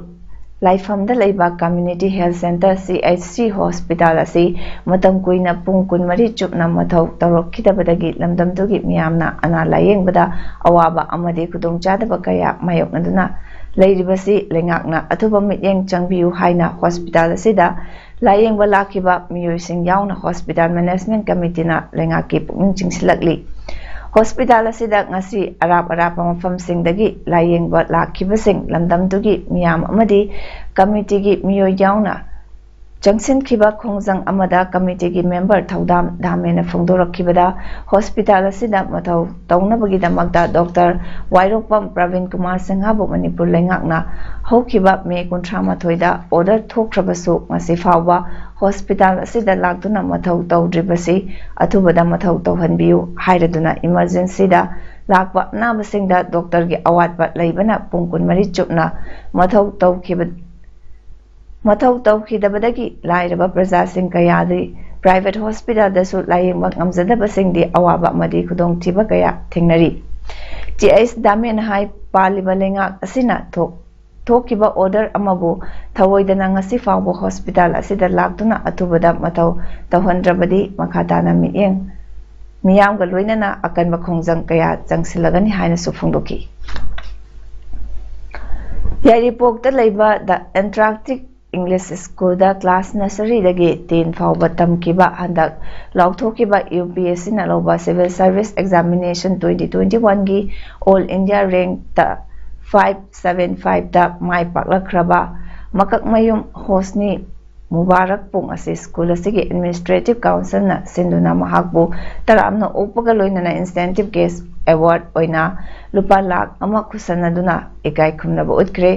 ꯂꯥꯏꯐꯝꯗ ꯂꯩꯕ ꯀꯝꯃ꯭ꯌꯨꯅꯤꯇꯤ ꯍꯦꯜꯊ ꯁꯦꯟꯇꯔ, ꯁꯤ ꯑꯩꯆ ꯁꯤ, ꯍꯣꯁꯄꯤꯇꯥꯜ ꯑꯁꯤ ꯃꯇꯝ ꯀꯨꯏꯅ ꯄꯨꯡ ꯀꯨꯟꯃꯔꯤ ꯆꯨꯞꯅ ꯃꯊꯧ ꯇꯧꯔꯛꯈꯤꯗꯕꯗꯒꯤ ꯂꯝꯗꯝꯗꯨꯒꯤ ꯃꯤꯌꯥꯝꯅ ꯑꯅꯥ ꯂꯥꯌꯦꯡꯕꯗ ꯑꯋꯥꯕ ꯑꯃꯗꯤ ꯈꯨꯗꯣꯡꯆꯥꯗꯕ ꯀꯌꯥ ꯃꯥꯌꯣꯛꯅꯗꯨꯅ ꯂꯩꯔꯤꯕꯁꯤ ꯂꯩꯉꯥꯛꯅ ꯑꯊꯨꯕ ꯃꯤꯠꯌꯦꯡ ꯆꯪꯕꯤꯌꯨ ꯍꯥꯏꯅ ꯍꯣꯁꯄꯤꯇꯥꯜ ꯑꯁꯤꯗ ꯂꯥꯌꯦꯡꯕ ꯂꯥꯛꯈꯤꯕ ꯃꯤꯑꯣꯏꯁꯤꯡ ꯌꯥꯎꯅ ꯍꯣꯁꯄꯤꯇꯥꯜ ꯃꯦꯅꯦꯖꯃꯦꯟꯠ ꯀꯃꯤꯇꯤꯅ ꯂꯩꯉꯥꯛꯀꯤ ꯄꯨꯛꯅꯤꯡ ꯆꯤꯡꯁꯤꯜꯂꯛꯂꯤ꯫ ꯍꯣꯁꯄꯤꯇꯥꯜ ꯑꯁꯤꯗ ꯉꯁꯤ ꯑꯔꯥꯞ ꯑꯔꯥꯞꯄ ꯃꯐꯝꯁꯤꯡꯗꯒꯤ ꯂꯥꯌꯦꯡꯕ ꯂꯥꯛꯈꯤꯕꯁꯤꯡ ꯂꯝꯗꯝꯗꯨꯒꯤ ꯃꯤꯌꯥꯝ ꯑꯃꯗꯤ ꯀꯃꯤꯇꯤꯒꯤ ꯃꯤꯑꯣꯏ ꯌꯥꯎꯅ ꯆꯪꯁꯤꯟꯈꯤꯕ ꯈꯣꯡꯖꯪ ꯑꯃꯗ ꯀꯃꯤꯇꯤꯒꯤ ꯃꯦꯝꯕꯔ ꯊꯧꯗꯥꯝ ꯙꯥꯃꯦꯅ ꯐꯣꯡꯗꯣꯔꯛꯈꯤꯕꯗ, ꯍꯣꯁꯄꯤꯇꯥꯜ ꯑꯁꯤꯗ ꯃꯊꯧ ꯇꯧꯅꯕꯒꯤꯗꯃꯛꯇ ꯗꯣꯛꯇꯔ ꯋꯥꯏꯔꯣꯛꯄꯝ ꯄ꯭ꯔꯕꯤꯟ ꯀꯨꯃꯥꯔ ꯁꯤꯡꯍꯕꯨ ꯃꯅꯤꯄꯨꯔ ꯂꯩꯉꯥꯛꯅ ꯍꯧꯈꯤꯕ ꯃꯦ ꯀꯨꯟꯊ꯭ꯔꯥ ꯃꯥꯊꯣꯏꯗ ꯑꯣꯔꯗꯔ ꯊꯣꯛꯈ꯭ꯔꯕꯁꯨ, ꯉꯁꯤ ꯐꯥꯎꯕ ꯍꯣꯁꯄꯤꯇꯥꯜ ꯑꯁꯤꯗ ꯂꯥꯛꯇꯨꯅ ꯃꯊꯧ ꯇꯧꯗ꯭ꯔꯤꯕꯁꯤ ꯑꯊꯨꯕꯗ ꯃꯊꯧ ꯇꯧꯍꯟꯕꯤꯌꯨ ꯍꯥꯏꯔꯗꯨꯅ ꯏꯃꯔꯖꯦꯟꯁꯤꯗ ꯂꯥꯛꯄ ꯑꯅꯥꯕꯁꯤꯡꯗ ꯗꯣꯛꯇꯔꯒꯤ ꯑꯋꯥꯠꯄ ꯂꯩꯕꯅ ꯄꯨꯡ ꯀꯨꯟꯃꯔꯤ ꯆꯨꯞꯅ ꯃꯊꯧ ꯇꯧꯈꯤꯕ ꯃꯊꯧ ꯇꯧꯈꯤꯗꯕꯗꯒꯤ ꯂꯥꯏꯔꯕ ꯄ꯭ꯔꯖꯥꯁꯤꯡ ꯀꯌꯥꯗꯤ ꯄ꯭ꯔꯥꯏꯚꯦꯠ ꯍꯣꯁꯄꯤꯇꯥꯜꯗꯁꯨ ꯂꯥꯌꯦꯡꯕ ꯉꯝꯖꯗꯕꯁꯤꯡꯗꯤ ꯑꯋꯥꯕ ꯑꯃꯗꯤ ꯈꯨꯗꯣꯡꯊꯤꯕ ꯀꯌꯥ ꯊꯦꯡꯅꯔꯤ꯫ ꯇꯤ ꯑꯩꯆ ꯗꯥꯃꯦꯟ ꯍꯥꯏ ꯄꯥꯜꯂꯤꯕ ꯂꯩꯉꯥꯛ ꯑꯁꯤꯅ ꯊꯣꯛ-, ꯊꯣꯛꯈꯤꯕ ꯑꯣꯔꯗꯔ ꯑꯃꯕꯨ ꯊꯧꯑꯣꯏꯗꯅ ꯉꯁꯤ ꯐꯥꯎꯕ ꯍꯣꯁꯄꯤꯇꯥꯜ ꯑꯁꯤꯗ ꯂꯥꯛꯇꯨꯅ ꯑꯊꯨꯕꯗ ꯃꯊꯧ ꯇꯧꯍꯟꯗ꯭ꯔꯕꯗꯤ ꯃꯈꯥ ꯇꯥꯅ ꯃꯤꯠꯌꯦꯡ ꯃꯤꯌꯥꯝꯒ ꯂꯣꯏꯅꯅ ꯑꯀꯟꯕ ꯈꯣꯡꯖꯪ ꯀꯌꯥ ꯆꯪꯁꯤꯜꯂꯒꯅꯤ ꯍꯥꯏꯅꯁꯨ ꯐꯣꯡꯗꯣꯛꯈꯤ꯫ ꯌꯥꯏꯔꯤꯄꯣꯛꯇ ꯂꯩꯕ ꯗ ꯑꯦꯟꯇ꯭ꯔꯥꯛꯇꯤꯛ ꯏꯪꯂꯤꯁ ꯁ꯭ꯀꯨꯜꯗ ꯀ꯭ꯂꯥꯁ ꯅꯔꯁꯔꯤꯗꯒꯤ ꯇꯦꯟ ꯐꯥꯎꯕ ꯇꯝꯈꯤꯕ, ꯍꯟꯗꯛ ꯂꯥꯎꯊꯣꯛꯈꯤꯕ ꯌꯨ ꯄꯤ ꯑꯦꯁ ꯁꯤꯅ ꯂꯧꯕ civil service examination twenty twenty ꯋꯥꯟꯒꯤ ꯑꯣꯜ ꯏꯟꯗꯤꯌꯥ ꯔꯦꯡꯛꯇ ꯐꯥꯏꯚ ꯁꯚꯦꯟ ꯐꯥꯏꯚꯇ ꯃꯥꯏ ꯄꯥꯛꯂꯛꯈ꯭ꯔꯕ ꯃꯀꯛꯃꯌꯨꯝ ꯍꯣꯁꯅꯤ ꯃꯨꯕꯥꯔꯛ ꯄꯨꯡ ꯑꯁꯤ ꯁ꯭ꯀꯨꯜ ꯑꯁꯤꯒꯤ ꯑꯦꯗꯃꯤꯅꯤꯁꯇ꯭ꯔꯦꯇꯤꯚ ꯀꯥꯎꯟꯁꯤꯜꯅ ꯁꯤꯟꯗꯨꯅ ꯃꯍꯥꯛꯄꯨ ꯇꯔꯥꯝꯅ ꯑꯣꯛꯄꯒ ꯂꯣꯏꯅꯅ ꯏꯟꯁꯦꯟꯇꯤꯚ ꯀꯦꯁ ꯑꯦꯋꯥꯔꯗ ꯑꯣꯏꯅ ꯂꯨꯄꯥ ꯂꯥꯈ ꯑꯃ ꯈꯨꯠꯁꯟꯅꯗꯨꯅ ꯏꯀꯥꯏ ꯈꯨꯝꯅꯕ ꯎꯠꯈ꯭ꯔꯦ꯫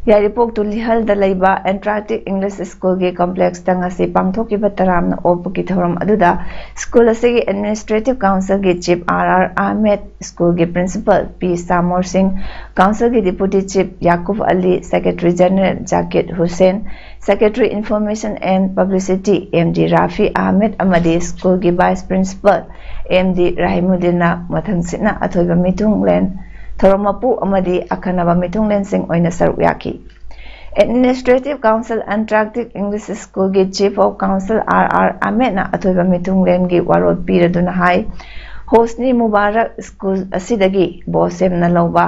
ꯌꯥꯏꯔꯤꯄꯣꯛ ꯇꯨꯂꯤꯍꯜꯗ ꯂꯩꯕ ꯑꯦꯟꯇ꯭ꯔꯥꯛꯇꯤꯛ ꯏꯪꯂꯤꯁ ꯁ꯭ꯀꯨꯜꯒꯤ ꯀꯣꯝꯄ꯭ꯂꯦꯛꯁꯇ ꯉꯁꯤ ꯄꯥꯡꯊꯣꯛꯈꯤꯕ ꯇꯔꯥꯝꯅ ꯑꯣꯛꯄꯒꯤ ꯊꯧꯔꯝ ꯑꯗꯨꯗ ꯁ꯭ꯀꯨꯜ ꯑꯁꯤꯒꯤ ꯑꯦꯗꯃꯤꯅꯤꯁꯇ꯭ꯔꯦꯇꯤꯚ ꯀꯥꯎꯟꯁꯤꯜꯒꯤ ꯆꯤꯐ ꯑꯥꯔ ꯑꯥꯔ ꯑꯍꯃꯦꯗ, ꯁ꯭ꯀꯨꯜꯒꯤ ꯄ꯭ꯔꯤꯟꯁꯤꯄꯜ ꯄꯤ ꯁꯥꯃꯣꯔ ꯁꯤꯡ, ꯀꯥꯎꯟꯁꯤꯜꯒꯤ deputy chief Yakub Ali, secretary general Zakir Hussain, secretary information and publicity M D Rafi Ahmed ꯑꯃꯗꯤ ꯁ꯭ꯀꯨꯜꯒꯤ ꯚꯥꯏꯁ ꯄ꯭ꯔꯤꯟꯁꯤꯄꯜ ꯑꯦꯝ ꯗꯤ ꯔꯥꯍꯤꯃꯨꯗꯤꯟꯅ ꯃꯊꯪꯁꯤꯠꯅ ꯑꯊꯣꯏꯕ ꯃꯤꯊꯨꯡꯂꯦꯟ, ꯊꯧꯔꯝ ꯃꯄꯨ ꯑꯃꯗꯤ ꯑꯈꯟꯅꯕ ꯃꯤꯊꯨꯡꯂꯦꯟꯁꯤꯡ ꯑꯣꯏꯅ ꯁꯔꯨꯛ ꯌꯥꯈꯤ꯫ ꯑꯦꯗꯃꯤꯅꯤꯁꯇ꯭ꯔꯦꯇꯤꯚ ꯀꯥꯎꯟꯁꯤꯜ ꯑꯦꯟꯇ꯭ꯔꯥꯛꯇꯤꯛ ꯏꯪꯂꯤꯁ ꯁ꯭ꯀꯨꯜꯒꯤ chief of council R R ꯑꯃꯦꯠꯅ ꯑꯊꯣꯏꯕ ꯃꯤꯊꯨꯡꯂꯦꯟꯒꯤ ꯋꯥꯔꯣꯜ ꯄꯤꯔꯗꯨꯅ ꯍꯥꯏ, ꯍꯣꯁꯅꯤ ꯃꯨꯕꯥꯔꯛ ꯁ꯭ꯀꯨꯜ ꯑꯁꯤꯗꯒꯤ ꯕꯣꯁꯦꯝꯅ ꯂꯧꯕ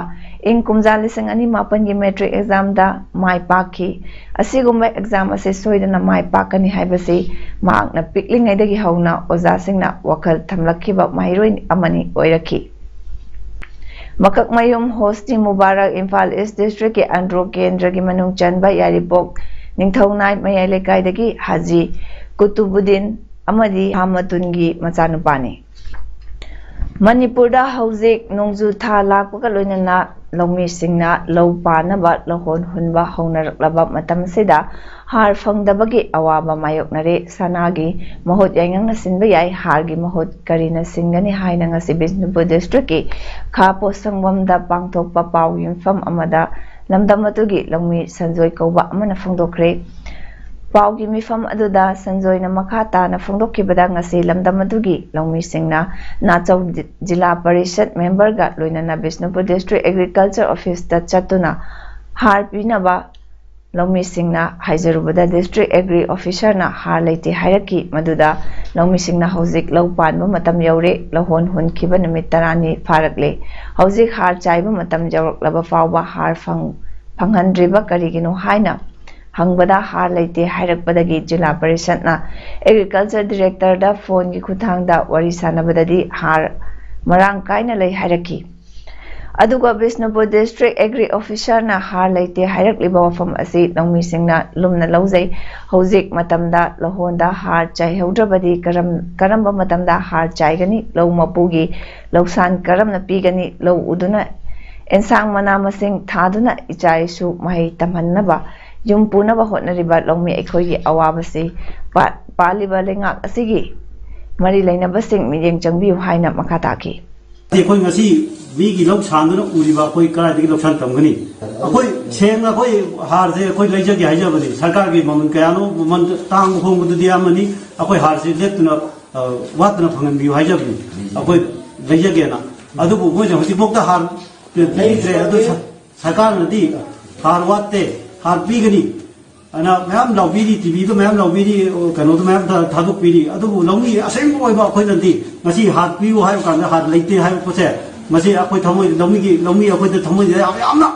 ꯏꯪ ꯀꯨꯝꯖꯥ ꯂꯤꯁꯤꯡ ꯑꯅꯤ ꯃꯥꯄꯟꯒꯤ ꯃꯦꯇ꯭ꯔꯤꯛ ꯑꯦꯛꯖꯥꯝꯗ ꯃꯥꯏ ꯄꯥꯛꯈꯤ꯫ ꯑꯁꯤꯒꯨꯝꯕ ꯑꯦꯛꯖꯥꯝ ꯑꯁꯤ ꯁꯣꯏꯗꯅ ꯃꯥꯏ ꯄꯥꯛꯀꯅꯤ ꯍꯥꯏꯕꯁꯤ ꯃꯍꯥꯛꯅ ꯄꯤꯛꯂꯤꯉꯩꯗꯒꯤ ꯍꯧꯅ ꯑꯣꯖꯥꯁꯤꯡꯅ ꯋꯥꯈꯜ ꯊꯝꯂꯛꯈꯤꯕ ꯃꯍꯩꯔꯣꯏ ꯑꯃꯅꯤ ꯑꯣꯏꯔꯛꯈꯤ꯫ ꯃꯀꯛꯃꯌꯨꯝ ꯍꯣꯁꯅꯤ ꯃꯨꯕꯥꯔꯛ ꯏꯝꯐꯥꯜ ꯏꯁ ꯗꯤꯁꯇ꯭ꯔꯤꯛꯀꯤ ꯑꯟꯗ꯭ꯔꯣ ꯀꯦꯟꯗ꯭ꯔꯒꯤ ꯃꯅꯨꯡ ꯆꯟꯕ ꯌꯥꯏꯔꯤꯄꯣꯛ ꯅꯤꯡꯊꯧꯅꯥꯏ ꯃꯌꯥꯏ ꯂꯩꯀꯥꯏꯗꯒꯤ ꯍꯥꯖꯤ ꯀꯨꯇꯨꯕꯨꯗꯤꯟ ꯑꯃꯗꯤ ꯍꯥꯃꯇꯨꯟꯒꯤ ꯃꯆꯥꯅꯨꯄꯥꯅꯤ꯫ ꯃꯅꯤꯄꯨꯔꯗ ꯍꯧꯖꯤꯛ ꯅꯣꯡꯖꯨ ꯊꯥ ꯂꯥꯛꯄꯒ ꯂꯣꯏꯅꯅ ꯂꯧꯃꯤꯁꯤꯡꯅ ꯂꯧ ꯄꯥꯟꯅꯕ ꯂꯧꯍꯣꯟ ꯍꯨꯟꯕ ꯍꯧꯅꯔꯛꯂꯕ ꯃꯇꯝꯁꯤꯗ ꯍꯥꯔ ꯐꯪꯗꯕꯒꯤ ꯑꯋꯥꯕ ꯃꯥꯌꯣꯛꯅꯔꯦ꯫ ꯁꯅꯥꯒꯤ ꯃꯍꯨꯠ ꯌꯥꯏꯉꯪꯅ ꯁꯤꯟꯕ ꯌꯥꯏ, ꯍꯥꯔꯒꯤ ꯃꯍꯨꯠ ꯀꯔꯤꯅ ꯁꯤꯟꯒꯅꯤ ꯍꯥꯏꯅ ꯉꯁꯤ ꯕꯤꯁꯅꯨꯄꯨꯔ ꯗꯤꯁꯇ꯭ꯔꯤꯛꯀꯤ ꯈꯥ ꯄꯣꯠꯁꯪꯕꯝꯗ ꯄꯥꯡꯊꯣꯛꯄ ꯄꯥꯎꯒꯤ ꯃꯤꯐꯝ ꯑꯃꯗ ꯂꯝꯗꯝ ꯑꯗꯨꯒꯤ ꯂꯧꯃꯤ ꯁꯟꯖꯣꯏ ꯀꯧꯕ ꯑꯃꯅ ꯐꯣꯡꯗꯣꯛꯈ꯭ꯔꯦ꯫ ꯄꯥꯎꯒꯤ ꯃꯤꯐꯝ ꯑꯗꯨꯗ ꯁꯟꯖꯣꯏꯅ ꯃꯈꯥ ꯇꯥꯅ ꯐꯣꯡꯗꯣꯛꯈꯤꯕꯗ, ꯉꯁꯤ ꯂꯝꯗꯝ ꯑꯗꯨꯒꯤ ꯂꯧꯃꯤꯁꯤꯡꯅ ꯅꯥꯆꯧ ꯖꯤꯂꯥ ꯄꯔꯤꯁꯠ ꯃꯦꯝꯕꯔꯒ ꯂꯣꯏꯅꯅ ꯕꯤꯁꯅꯨꯄꯨꯔ ꯗꯤꯁꯇ꯭ꯔꯤꯛ ꯑꯦꯒ꯭ꯔꯤꯀꯜꯆꯔ ꯑꯣꯐꯤꯁꯇ ꯆꯠꯇꯨꯅ ꯍꯥꯔ ꯄꯤꯅꯕ ꯂꯧꯃꯤꯁꯤꯡꯅ ꯍꯥꯏꯖꯔꯨꯕꯗ, ꯗꯤꯁꯇ꯭ꯔꯤꯛ ꯑꯦꯒ꯭ꯔꯤ ꯑꯣꯐꯤꯁꯔꯅ ꯍꯥꯔ ꯂꯩꯇꯦ ꯍꯥꯏꯔꯛꯈꯤ꯫ ꯃꯗꯨꯗ ꯂꯧꯃꯤꯁꯤꯡꯅ ꯍꯧꯖꯤꯛ ꯂꯧ ꯄꯥꯟꯕ ꯃꯇꯝ ꯌꯧꯔꯦ, ꯂꯧꯍꯣꯟ ꯍꯨꯟꯈꯤꯕ ꯅꯨꯃꯤꯠ ꯇꯔꯥꯅꯤ ꯐꯥꯔꯛꯂꯦ, ꯍꯧꯖꯤꯛ ꯍꯥꯔ ꯆꯥꯏꯕ ꯃꯇꯝ ꯌꯧꯔꯛꯂꯕ ꯐꯥꯎꯕ ꯍꯥꯔ ꯐꯪ-, ꯐꯪꯍꯟꯗ꯭ꯔꯤꯕ ꯀꯔꯤꯒꯤꯅꯣ ꯍꯥꯏꯅ ꯍꯪꯕꯗ, ꯍꯥꯔ ꯂꯩꯇꯦ ꯍꯥꯏꯔꯛꯄꯗꯒꯤ ꯖꯤꯂꯥ ꯄꯔꯤꯁꯠꯅ ꯑꯦꯒ꯭ꯔꯤꯀꯜꯆꯔ ꯗꯤꯔꯦꯛꯇꯔꯗ ꯐꯣꯟꯒꯤ ꯈꯨꯠꯊꯥꯡꯗ ꯋꯥꯔꯤ ꯁꯥꯟꯅꯕꯗꯗꯤ ꯍꯥꯔ ꯃꯔꯥꯡ ꯀꯥꯏꯅ ꯂꯩ ꯍꯥꯏꯔꯛꯈꯤ꯫ ꯑꯗꯨꯒ ꯕꯤꯁꯅꯨꯄꯨꯔ ꯗꯤꯁꯇ꯭ꯔꯤꯛ ꯑꯦꯒ꯭ꯔꯤ ꯑꯣꯐꯤꯁꯔꯅ ꯍꯥꯔ ꯂꯩꯇꯦ ꯍꯥꯏꯔꯛꯂꯤꯕ ꯋꯥꯐꯝ ꯑꯁꯤ ꯂꯧꯃꯤꯁꯤꯡꯅ ꯂꯨꯝꯅ ꯂꯧꯖꯩ꯫ ꯍꯧꯖꯤꯛ ꯃꯇꯝꯗ ꯂꯧꯍꯣꯟꯗ ꯍꯥꯔ ꯆꯥꯏꯍꯧꯗ꯭ꯔꯕꯗꯤ ꯀꯔꯝ-, ꯀꯔꯝꯕ ꯃꯇꯝꯗ ꯍꯥꯔ ꯆꯥꯏꯒꯅꯤ? ꯂꯧ ꯃꯄꯨꯒꯤ ꯂꯧꯁꯥꯟ ꯀꯔꯝꯅ ꯄꯤꯒꯅꯤ? ꯂꯧ ꯎꯗꯨꯅ ꯑꯦꯟꯁꯥꯡ ꯃꯅꯥ ꯃꯁꯤꯡ ꯊꯥꯗꯨꯅ ꯏꯆꯥ ꯏꯁꯨ ꯃꯍꯩ ꯇꯝꯍꯟꯅꯕ, ꯌꯨꯝ ꯄꯨꯅꯕ ꯍꯣꯠꯅꯔꯤꯕ ꯂꯧꯃꯤ ꯑꯩꯈꯣꯏꯒꯤ ꯑꯋꯥꯕꯁꯤ ꯄꯥ-, ꯄꯥꯜꯂꯤꯕ ꯂꯩꯉꯥꯛ ꯑꯁꯤꯒꯤ ꯃꯔꯤ ꯂꯩꯅꯕꯁꯤꯡ ꯃꯤꯠꯌꯦꯡ ꯆꯪꯕꯤꯌꯨ ꯍꯥꯏꯅ ꯃꯈꯥ ꯇꯥꯈꯤ꯫ ꯑꯩꯈꯣꯏ ꯉꯁꯤ ꯃꯤꯒꯤ ꯂꯧ ꯁꯥꯟꯗꯨꯅ ꯎꯔꯤꯕ ꯑꯩꯈꯣꯏ ꯀꯗꯥꯏꯗꯒꯤ ꯂꯧꯁꯥꯟ ꯇꯝꯒꯅꯤ? ꯑꯩꯈꯣꯏ ꯁꯦꯡꯅ ꯑꯩꯈꯣꯏ ꯍꯥꯔꯁꯦ ꯑꯩꯈꯣꯏ ꯂꯩꯖꯒꯦ ꯍꯥꯏꯖꯕꯅꯤ꯫ ꯁꯔꯀꯥꯔꯒꯤ ꯃꯃꯜ ꯀꯌꯥꯅꯣ, ꯃꯃꯜ ꯇꯥꯡꯕ ꯍꯣꯡꯕꯗꯨꯗꯤ ꯑꯃꯅꯤ, ꯑꯩꯈꯣꯏ ꯍꯥꯔꯁꯦ ꯂꯦꯞꯇꯅ, ꯑ, ꯋꯥꯠꯇꯅ ꯐꯪꯍꯟꯕꯤꯌꯨ ꯍꯥꯏꯖꯕꯅꯤ꯫ ꯑꯩꯈꯣꯏ ꯂꯩꯖꯒꯦꯅ꯫ ꯑꯗꯨꯕꯨ ꯃꯣꯏꯅ ꯍꯧꯖꯤꯛꯐꯥꯎꯗ ꯍꯥꯔ ꯄꯤꯗ꯭ꯔꯦ꯫ ꯑꯗꯨ ꯁ-, ꯁꯔꯀꯥꯔꯅꯗꯤ ꯍꯥꯔ ꯋꯥꯠꯇꯦ, ꯍꯥꯔ ꯄꯤꯒꯅꯤ ꯑꯅ ꯃꯌꯥꯝ ꯂꯥꯎꯕꯤꯔꯤ, ꯇꯤꯚꯤꯗ ꯃꯌꯥꯝ ꯂꯥꯎꯕꯤꯔꯤ, ꯀꯩꯅꯣꯗ ꯃꯌꯥꯝ ꯊꯥ-, ꯊꯥꯗꯣꯛꯄꯤꯔꯤ꯫ ꯑꯗꯨꯕꯨ ꯂꯧꯃꯤ ꯑꯁꯦꯡꯕ ꯑꯣꯏꯕ ꯑꯩꯈꯣꯏꯅꯗꯤ ꯉꯁꯤ ꯍꯥꯔ ꯄꯤꯌꯨ ꯍꯥꯏꯕ ꯀꯥꯟꯗ ꯍꯥꯔ ꯂꯩꯇꯦ ꯍꯥꯏꯕ ꯄꯣꯠꯁꯦ, ꯃꯁꯤ ꯑꯩꯈꯣꯏ ꯊꯃꯣꯏ, ꯂꯧꯃꯤꯒꯤ, ꯂꯧꯃꯤ ꯑꯩꯈꯣꯏꯗ ꯊꯃꯣꯏꯗ ꯌꯥꯝ, ꯌꯥꯝꯅ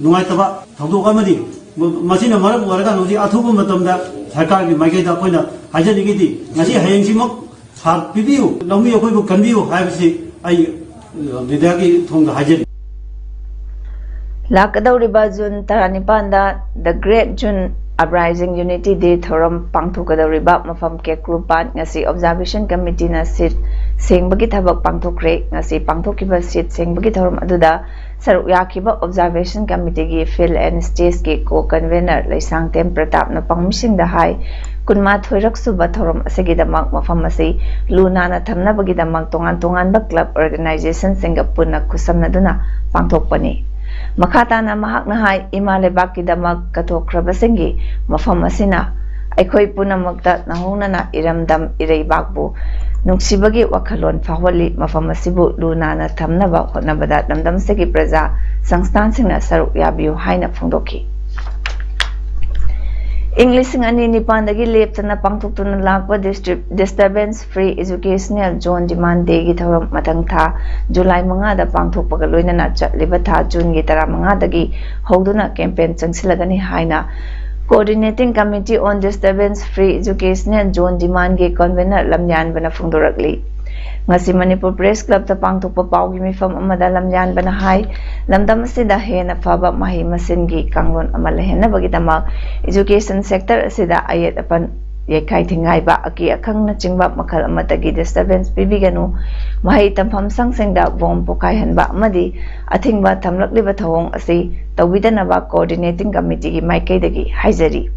ꯅꯨꯡꯉꯥꯏꯇꯕ ꯊꯧꯗꯣꯛ ꯑꯃꯅꯤ꯫ ꯃ-, ꯃꯁꯤꯅ ꯃꯔꯝ ꯑꯣꯏꯔꯒ ꯍꯧꯖꯤꯛ ꯑꯊꯨꯕ ꯃꯇꯝꯗ ꯁꯔꯀꯥꯔꯒꯤ ꯃꯥꯏꯀꯩꯗ ꯑꯩꯈꯣꯏꯅ ꯍꯥꯏꯖꯅꯤꯡꯉꯤꯗꯤ, ꯉꯁꯤ ꯍꯌꯦꯡꯁꯤꯃꯛ ꯍꯥꯔ ꯄꯤꯕꯤꯌꯨ, ꯂꯧꯃꯤ ꯑꯩꯈꯣꯏꯕꯨ ꯀꯟꯕꯤꯌꯨ ꯍꯥꯏꯕꯁꯤ ꯑꯩ, ꯑ, ꯃꯤꯗꯤꯌꯥꯒꯤ ꯊꯣꯡꯗ ꯍꯥꯏꯖꯔꯤ꯫ ꯂꯥꯛꯀꯗꯧꯔꯤꯕ June ꯇꯔꯥꯅꯤꯄꯥꯟꯗ The Great June Uprising Unity Day ꯊꯧꯔꯝ ꯄꯥꯡꯊꯣꯛꯀꯗꯧꯔꯤꯕ ꯃꯐꯝ ꯀꯦꯀ꯭ꯔꯨꯄꯥꯠ ꯉꯁꯤ Observation Committeeꯅ ꯁꯤꯠ ꯁꯦꯡꯕꯒꯤ ꯊꯕꯛ ꯄꯥꯡꯊꯣꯛꯈ꯭ꯔꯦ꯫ ꯉꯁꯤ ꯄꯥꯡꯊꯣꯛꯈꯤꯕ ꯁꯤꯠ ꯁꯦꯡꯕꯒꯤ ꯊꯧꯔꯝ ꯑꯗꯨꯗ ꯁꯔꯨꯛ ꯌꯥꯈꯤꯕ Observation Committeeꯒꯤ Field and Stageꯀꯤ Co-Convener Leishangthem ꯄ꯭ꯔꯇꯥꯞꯅ ꯄꯥꯎꯃꯤꯁꯤꯡꯗ ꯍꯥꯏ, ꯀꯨꯟꯃꯥꯊꯣꯏꯔꯛ ꯁꯨꯕ ꯊꯧꯔꯝ ꯑꯁꯤꯒꯤꯗꯃꯛ ꯃꯐꯝ ꯑꯁꯤ ꯂꯨ ꯅꯥꯟꯅ ꯊꯝꯅꯕꯒꯤꯗꯃꯛ ꯇꯣꯉꯥꯟ ꯇꯣꯉꯥꯟꯕ club organizationꯁꯤꯡꯒ ꯄꯨꯟꯅ ꯈꯨꯠꯁꯝꯅꯗꯨꯅ ꯄꯥꯡꯊꯣꯛꯄꯅꯤ꯫ ꯃꯈꯥ ꯇꯥꯅ ꯃꯍꯥꯛꯅ ꯍꯥꯏ, ꯏꯃꯥ ꯂꯩꯕꯥꯛꯀꯤꯗꯃꯛ ꯀꯠꯊꯣꯛꯈ꯭ꯔꯕꯁꯤꯡꯒꯤ ꯃꯐꯝ ꯑꯁꯤꯅ ꯑꯩꯈꯣꯏ ꯄꯨꯝꯅꯃꯛꯇ ꯅꯧꯍꯧꯅꯅ ꯏꯔꯝꯗꯝ ꯏꯔꯩꯕꯥꯛꯄꯨ ꯅꯨꯡꯁꯤꯕꯒꯤ ꯋꯥꯈꯜꯂꯣꯟ ꯐꯥꯎꯍꯜꯂꯤ꯫ ꯃꯐꯝ ꯑꯁꯤꯕꯨ ꯂꯨ ꯅꯥꯟꯅ ꯊꯝꯅꯕ ꯍꯣꯠꯅꯕꯗ ꯂꯝꯗꯝꯁꯤꯒꯤ ꯄ꯭ꯔꯖꯥ ꯁꯪꯁꯊꯥꯟꯁꯤꯡꯅ ꯁꯔꯨꯛ ꯌꯥꯕꯤꯌꯨ ꯍꯥꯏꯅ ꯐꯣꯡꯗꯣꯛꯈꯤ꯫ ꯏꯪ ꯂꯤꯁꯤꯡ ꯑꯅꯤ ꯅꯤꯄꯥꯟꯗꯒꯤ ꯂꯦꯞꯇꯅ ꯄꯥꯡꯊꯣꯛꯇꯨꯅ ꯂꯥꯛꯄ District Disturbance Free Educational Zone Demand Dayꯒꯤ ꯊꯧꯔꯝ ꯃꯊꯪ ꯊꯥ ꯖꯨꯂꯥꯏ ꯃꯉꯥꯗ ꯄꯥꯡꯊꯣꯛꯄꯒ ꯂꯣꯏꯅꯅ ꯆꯠꯂꯤꯕ ꯊꯥ ꯖꯨꯟꯒꯤ ꯇꯔꯥꯃꯉꯥꯗꯒꯤ ꯍꯧꯗꯨꯅ campaign ꯆꯪꯁꯤꯜꯂꯒꯅꯤ ꯍꯥꯏꯅ Coordinating Committee on Disturbance Free Educational Zone Demandꯒꯤ Convener ꯂꯝꯌꯥꯟꯕꯅ ꯐꯣꯡꯗꯣꯔꯛꯂꯤ꯫ ꯉꯁꯤ ꯃꯅꯤꯄꯨꯔ Press Clubꯇ ꯄꯥꯡꯊꯣꯛꯄ ꯄꯥꯎꯒꯤ ꯃꯤꯐꯝ ꯑꯃꯗ ꯂꯝꯌꯥꯟꯕꯅ ꯍꯥꯏ, ꯂꯝꯗꯝ ꯑꯁꯤꯗ ꯍꯦꯟꯅ ꯐꯕ ꯃꯍꯩ ꯃꯁꯤꯡꯒꯤ ꯀꯥꯡꯂꯣꯟ ꯑꯃ ꯂꯩꯍꯟꯅꯕꯒꯤꯗꯃꯛ education sector ꯑꯁꯤꯗ ꯑꯌꯦꯠ ꯑꯄꯟ ꯌꯩꯈꯥꯏ ꯊꯤꯡꯒꯥꯏꯕ, ꯑꯀꯤ ꯑꯈꯪꯅꯆꯤꯡꯕ ꯃꯈꯜ ꯑꯃꯠꯇꯒꯤ disturbance ꯄꯤꯕꯤꯒꯅꯨ꯫ ꯃꯍꯩ ꯇꯝꯐꯝ ꯁꯪꯁꯤꯡꯗ bomb ꯄꯣꯈꯥꯏꯍꯟꯕ ꯑꯃꯗꯤ ꯑꯊꯤꯡꯕ ꯊꯝꯂꯛꯂꯤꯕ ꯊꯧꯑꯣꯡ ꯑꯁꯤ ꯇꯧꯕꯤꯗꯅꯕ Coordinating Committeeꯒꯤ ꯃꯥꯏꯀꯩꯗꯒꯤ ꯍꯥꯏꯖꯔꯤ꯫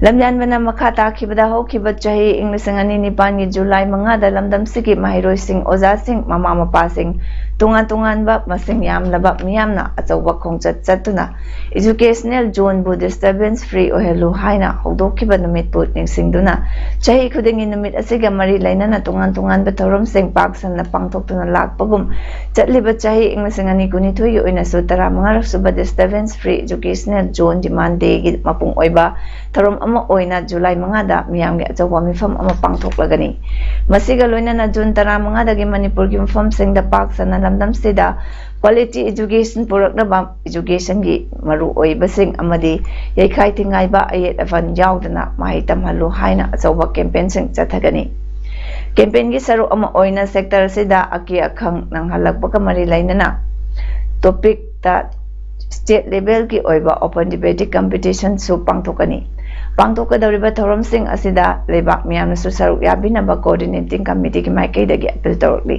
ꯂꯝꯌꯥꯟꯕꯅ ꯃꯈꯥ ꯇꯥꯈꯤꯕꯗ, ꯍꯧꯈꯤꯕ ꯆꯍꯤ ꯏꯪ ꯂꯤꯁꯤꯡ ꯑꯅꯤ ꯅꯤꯄꯥꯟꯒꯤ ꯖꯨꯂꯥꯏ ꯃꯉꯥꯗ ꯂꯝꯗꯝꯁꯤꯒꯤ ꯃꯍꯩꯔꯣꯏꯁꯤꯡ, ꯑꯣꯖꯥꯁꯤꯡ, ꯃꯃꯥ ꯃꯄꯥꯁꯤꯡ, ꯇꯣꯉꯥꯟ ꯇꯣꯉꯥꯟꯕ ꯃꯁꯤꯡ ꯌꯥꯝꯂꯕ ꯃꯤꯌꯥꯝꯅ ꯑꯆꯧꯕ ꯈꯣꯡꯆꯠ ꯆꯠꯇꯨꯅ educational zoneꯕꯨ disturbance free ꯑꯣꯏꯍꯜꯂꯨ ꯍꯥꯏꯅ ꯍꯧꯗꯣꯛꯈꯤꯕ ꯅꯨꯃꯤꯠꯄꯨ ꯅꯤꯡꯁꯤꯡꯗꯨꯅ, ꯆꯍꯤ ꯈꯨꯗꯤꯡꯒꯤ ꯅꯨꯃꯤꯠ ꯑꯁꯤꯒ ꯃꯔꯤ ꯂꯩꯅꯅ ꯇꯣꯉꯥꯟ ꯇꯣꯉꯥꯟꯕ ꯊꯧꯔꯝꯁꯤꯡ ꯄꯥꯛ ꯁꯟꯅ ꯄꯥꯡꯊꯣꯛꯇꯨꯅ ꯂꯥꯛꯄꯒꯨꯝ, ꯆꯠꯂꯤꯕ ꯆꯍꯤ ꯏꯪ ꯂꯤꯁꯤꯡ ꯑꯅꯤ ꯀꯨꯟꯅꯤꯊꯣꯏꯒꯤ ꯑꯣꯏꯅꯁꯨ ꯇꯔꯥꯃꯉꯥꯔꯛ ꯁꯨꯕ disturbance free educational zone demand dayꯒꯤ ꯃꯄꯨꯡ ꯑꯣꯏꯕ ꯊꯧꯔꯝ ꯑꯃ ꯑꯣꯏꯅ ꯖꯨꯂꯥꯏ ꯃꯉꯥꯗ ꯃꯤꯌꯥꯝꯒꯤ ꯑꯆꯧꯕ ꯃꯤꯐꯝ ꯑꯃ ꯄꯥꯡꯊꯣꯛꯂꯒꯅꯤ꯫ ꯃꯁꯤꯒ ꯂꯣꯏꯅꯅ ꯖꯨꯟ ꯇꯔꯥꯃꯉꯥꯗꯒꯤ ꯃꯅꯤꯄꯨꯔꯒꯤ ꯃꯐꯝꯁꯤꯡꯗ ꯄꯥꯛ ꯁꯟꯅ ꯂꯝꯗꯝꯁꯤꯗ quality education ꯄꯨꯔꯛꯅꯕ educationꯒꯤ ꯃꯔꯨꯑꯣꯏꯕꯁꯤꯡ ꯑꯃꯗꯤ ꯌꯩꯈꯥꯏ ꯊꯤꯡꯒꯥꯏꯕ, ꯑꯌꯦꯠ ꯑꯄꯟ ꯌꯥꯎꯗꯅ ꯃꯍꯩ ꯇꯝꯍꯜꯂꯨ ꯍꯥꯏꯅ ꯑꯆꯧꯕ campaignꯁꯤꯡ ꯆꯠꯊꯒꯅꯤ꯫ Campaignꯒꯤ ꯁꯔꯨꯛ ꯑꯃ ꯑꯣꯏꯅ sector ꯑꯁꯤꯗ ꯑꯀꯤ ꯑꯈꯪ ꯅꯪꯍꯜꯂꯛꯄꯒ ꯃꯔꯤ ꯂꯩꯅꯅ topicꯇ state levelꯒꯤ ꯑꯣꯏꯕ open debate competitionꯁꯨ ꯄꯥꯡꯊꯣꯛꯀꯅꯤ꯫ ꯄꯥꯡꯊꯣꯛꯀꯗꯧꯔꯤꯕ ꯊꯧꯔꯝꯁꯤꯡ ꯑꯁꯤꯗ ꯂꯩꯕꯥꯛ ꯃꯤꯌꯥꯝꯅꯁꯨ ꯁꯔꯨꯛ ꯌꯥꯕꯤꯅꯕ Coordinating Committeeꯒꯤ ꯃꯥꯏꯀꯩꯗꯒꯤ appeal ꯇꯧꯔꯛꯂꯤ꯫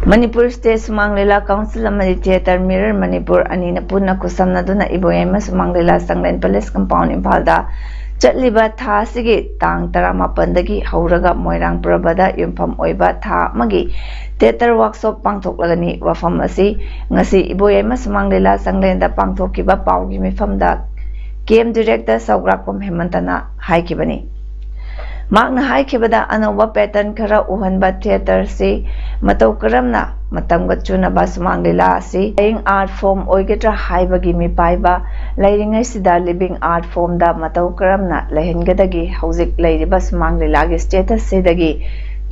ꯃꯅꯤꯄꯨꯔ State ꯁꯨꯃꯥꯡ ꯂꯤꯂꯥ Council ꯑꯃꯗꯤ Theatre Mirror ꯃꯅꯤꯄꯨꯔ ꯑꯅꯤꯅ ꯄꯨꯟꯅ ꯈꯨꯠꯁꯝꯅꯗꯨꯅ ꯏꯕꯣꯌꯥꯏꯃ ꯁꯨꯃꯥꯡ ꯂꯤꯂꯥ ꯁꯪꯂꯦꯟ Palace Compound ꯏꯝꯐꯥꯜꯗ ꯆꯠꯂꯤꯕ ꯊꯥ ꯑꯁꯤꯒꯤ ꯇꯥꯡ ꯇꯔꯥꯃꯥꯄꯟꯗꯒꯤ ꯍꯧꯔꯒ ꯃꯣꯏꯔꯥꯡ ꯄ꯭ꯔꯕꯗ ꯌꯨꯝꯐꯝ ꯑꯣꯏꯕ ꯊꯥ ꯑꯃꯒꯤ theatre workshop ꯄꯥꯡꯊꯣꯛꯂꯒꯅꯤ꯫ ꯋꯥꯐꯝ ꯑꯁꯤ ꯉꯁꯤ ꯏꯕꯣꯌꯥꯏꯃ ꯁꯨꯃꯥꯡ ꯂꯤꯂꯥ ꯁꯪꯂꯦꯟꯗ ꯄꯥꯡꯊꯣꯛꯈꯤꯕ ꯄꯥꯎꯒꯤ ꯃꯤꯐꯝꯗ camp director ꯁꯧꯒ꯭ꯔꯥꯛꯄꯝ ꯍꯦꯃꯟꯇꯅ ꯍꯥꯏꯈꯤꯕꯅꯤ꯫ ꯃꯍꯥꯛꯅ ꯍꯥꯏꯈꯤꯕꯗ, ꯑꯅꯧꯕ pattern ꯈꯔ ꯎꯍꯟꯕ theatreꯁꯤ ꯃꯇꯧ ꯀꯔꯝꯅ ꯃꯇꯝꯒ ꯆꯨꯅꯕ ꯁꯨꯃꯥꯡ ꯂꯤꯂꯥ ꯑꯁꯤ dying art form ꯑꯣꯏꯒꯗ꯭ꯔꯥ ꯍꯥꯏꯕꯒꯤ ꯃꯤꯄꯥꯏꯕ ꯂꯩꯔꯤꯉꯩꯁꯤꯗ living art formꯗ ꯃꯇꯧ ꯀꯔꯝꯅ ꯂꯩꯍꯟꯒꯗꯒꯦ? ꯍꯧꯖꯤꯛ ꯂꯩꯔꯤꯕ ꯁꯨꯃꯥꯡ ꯂꯤꯂꯥꯒꯤ statusꯁꯤꯗꯒꯤ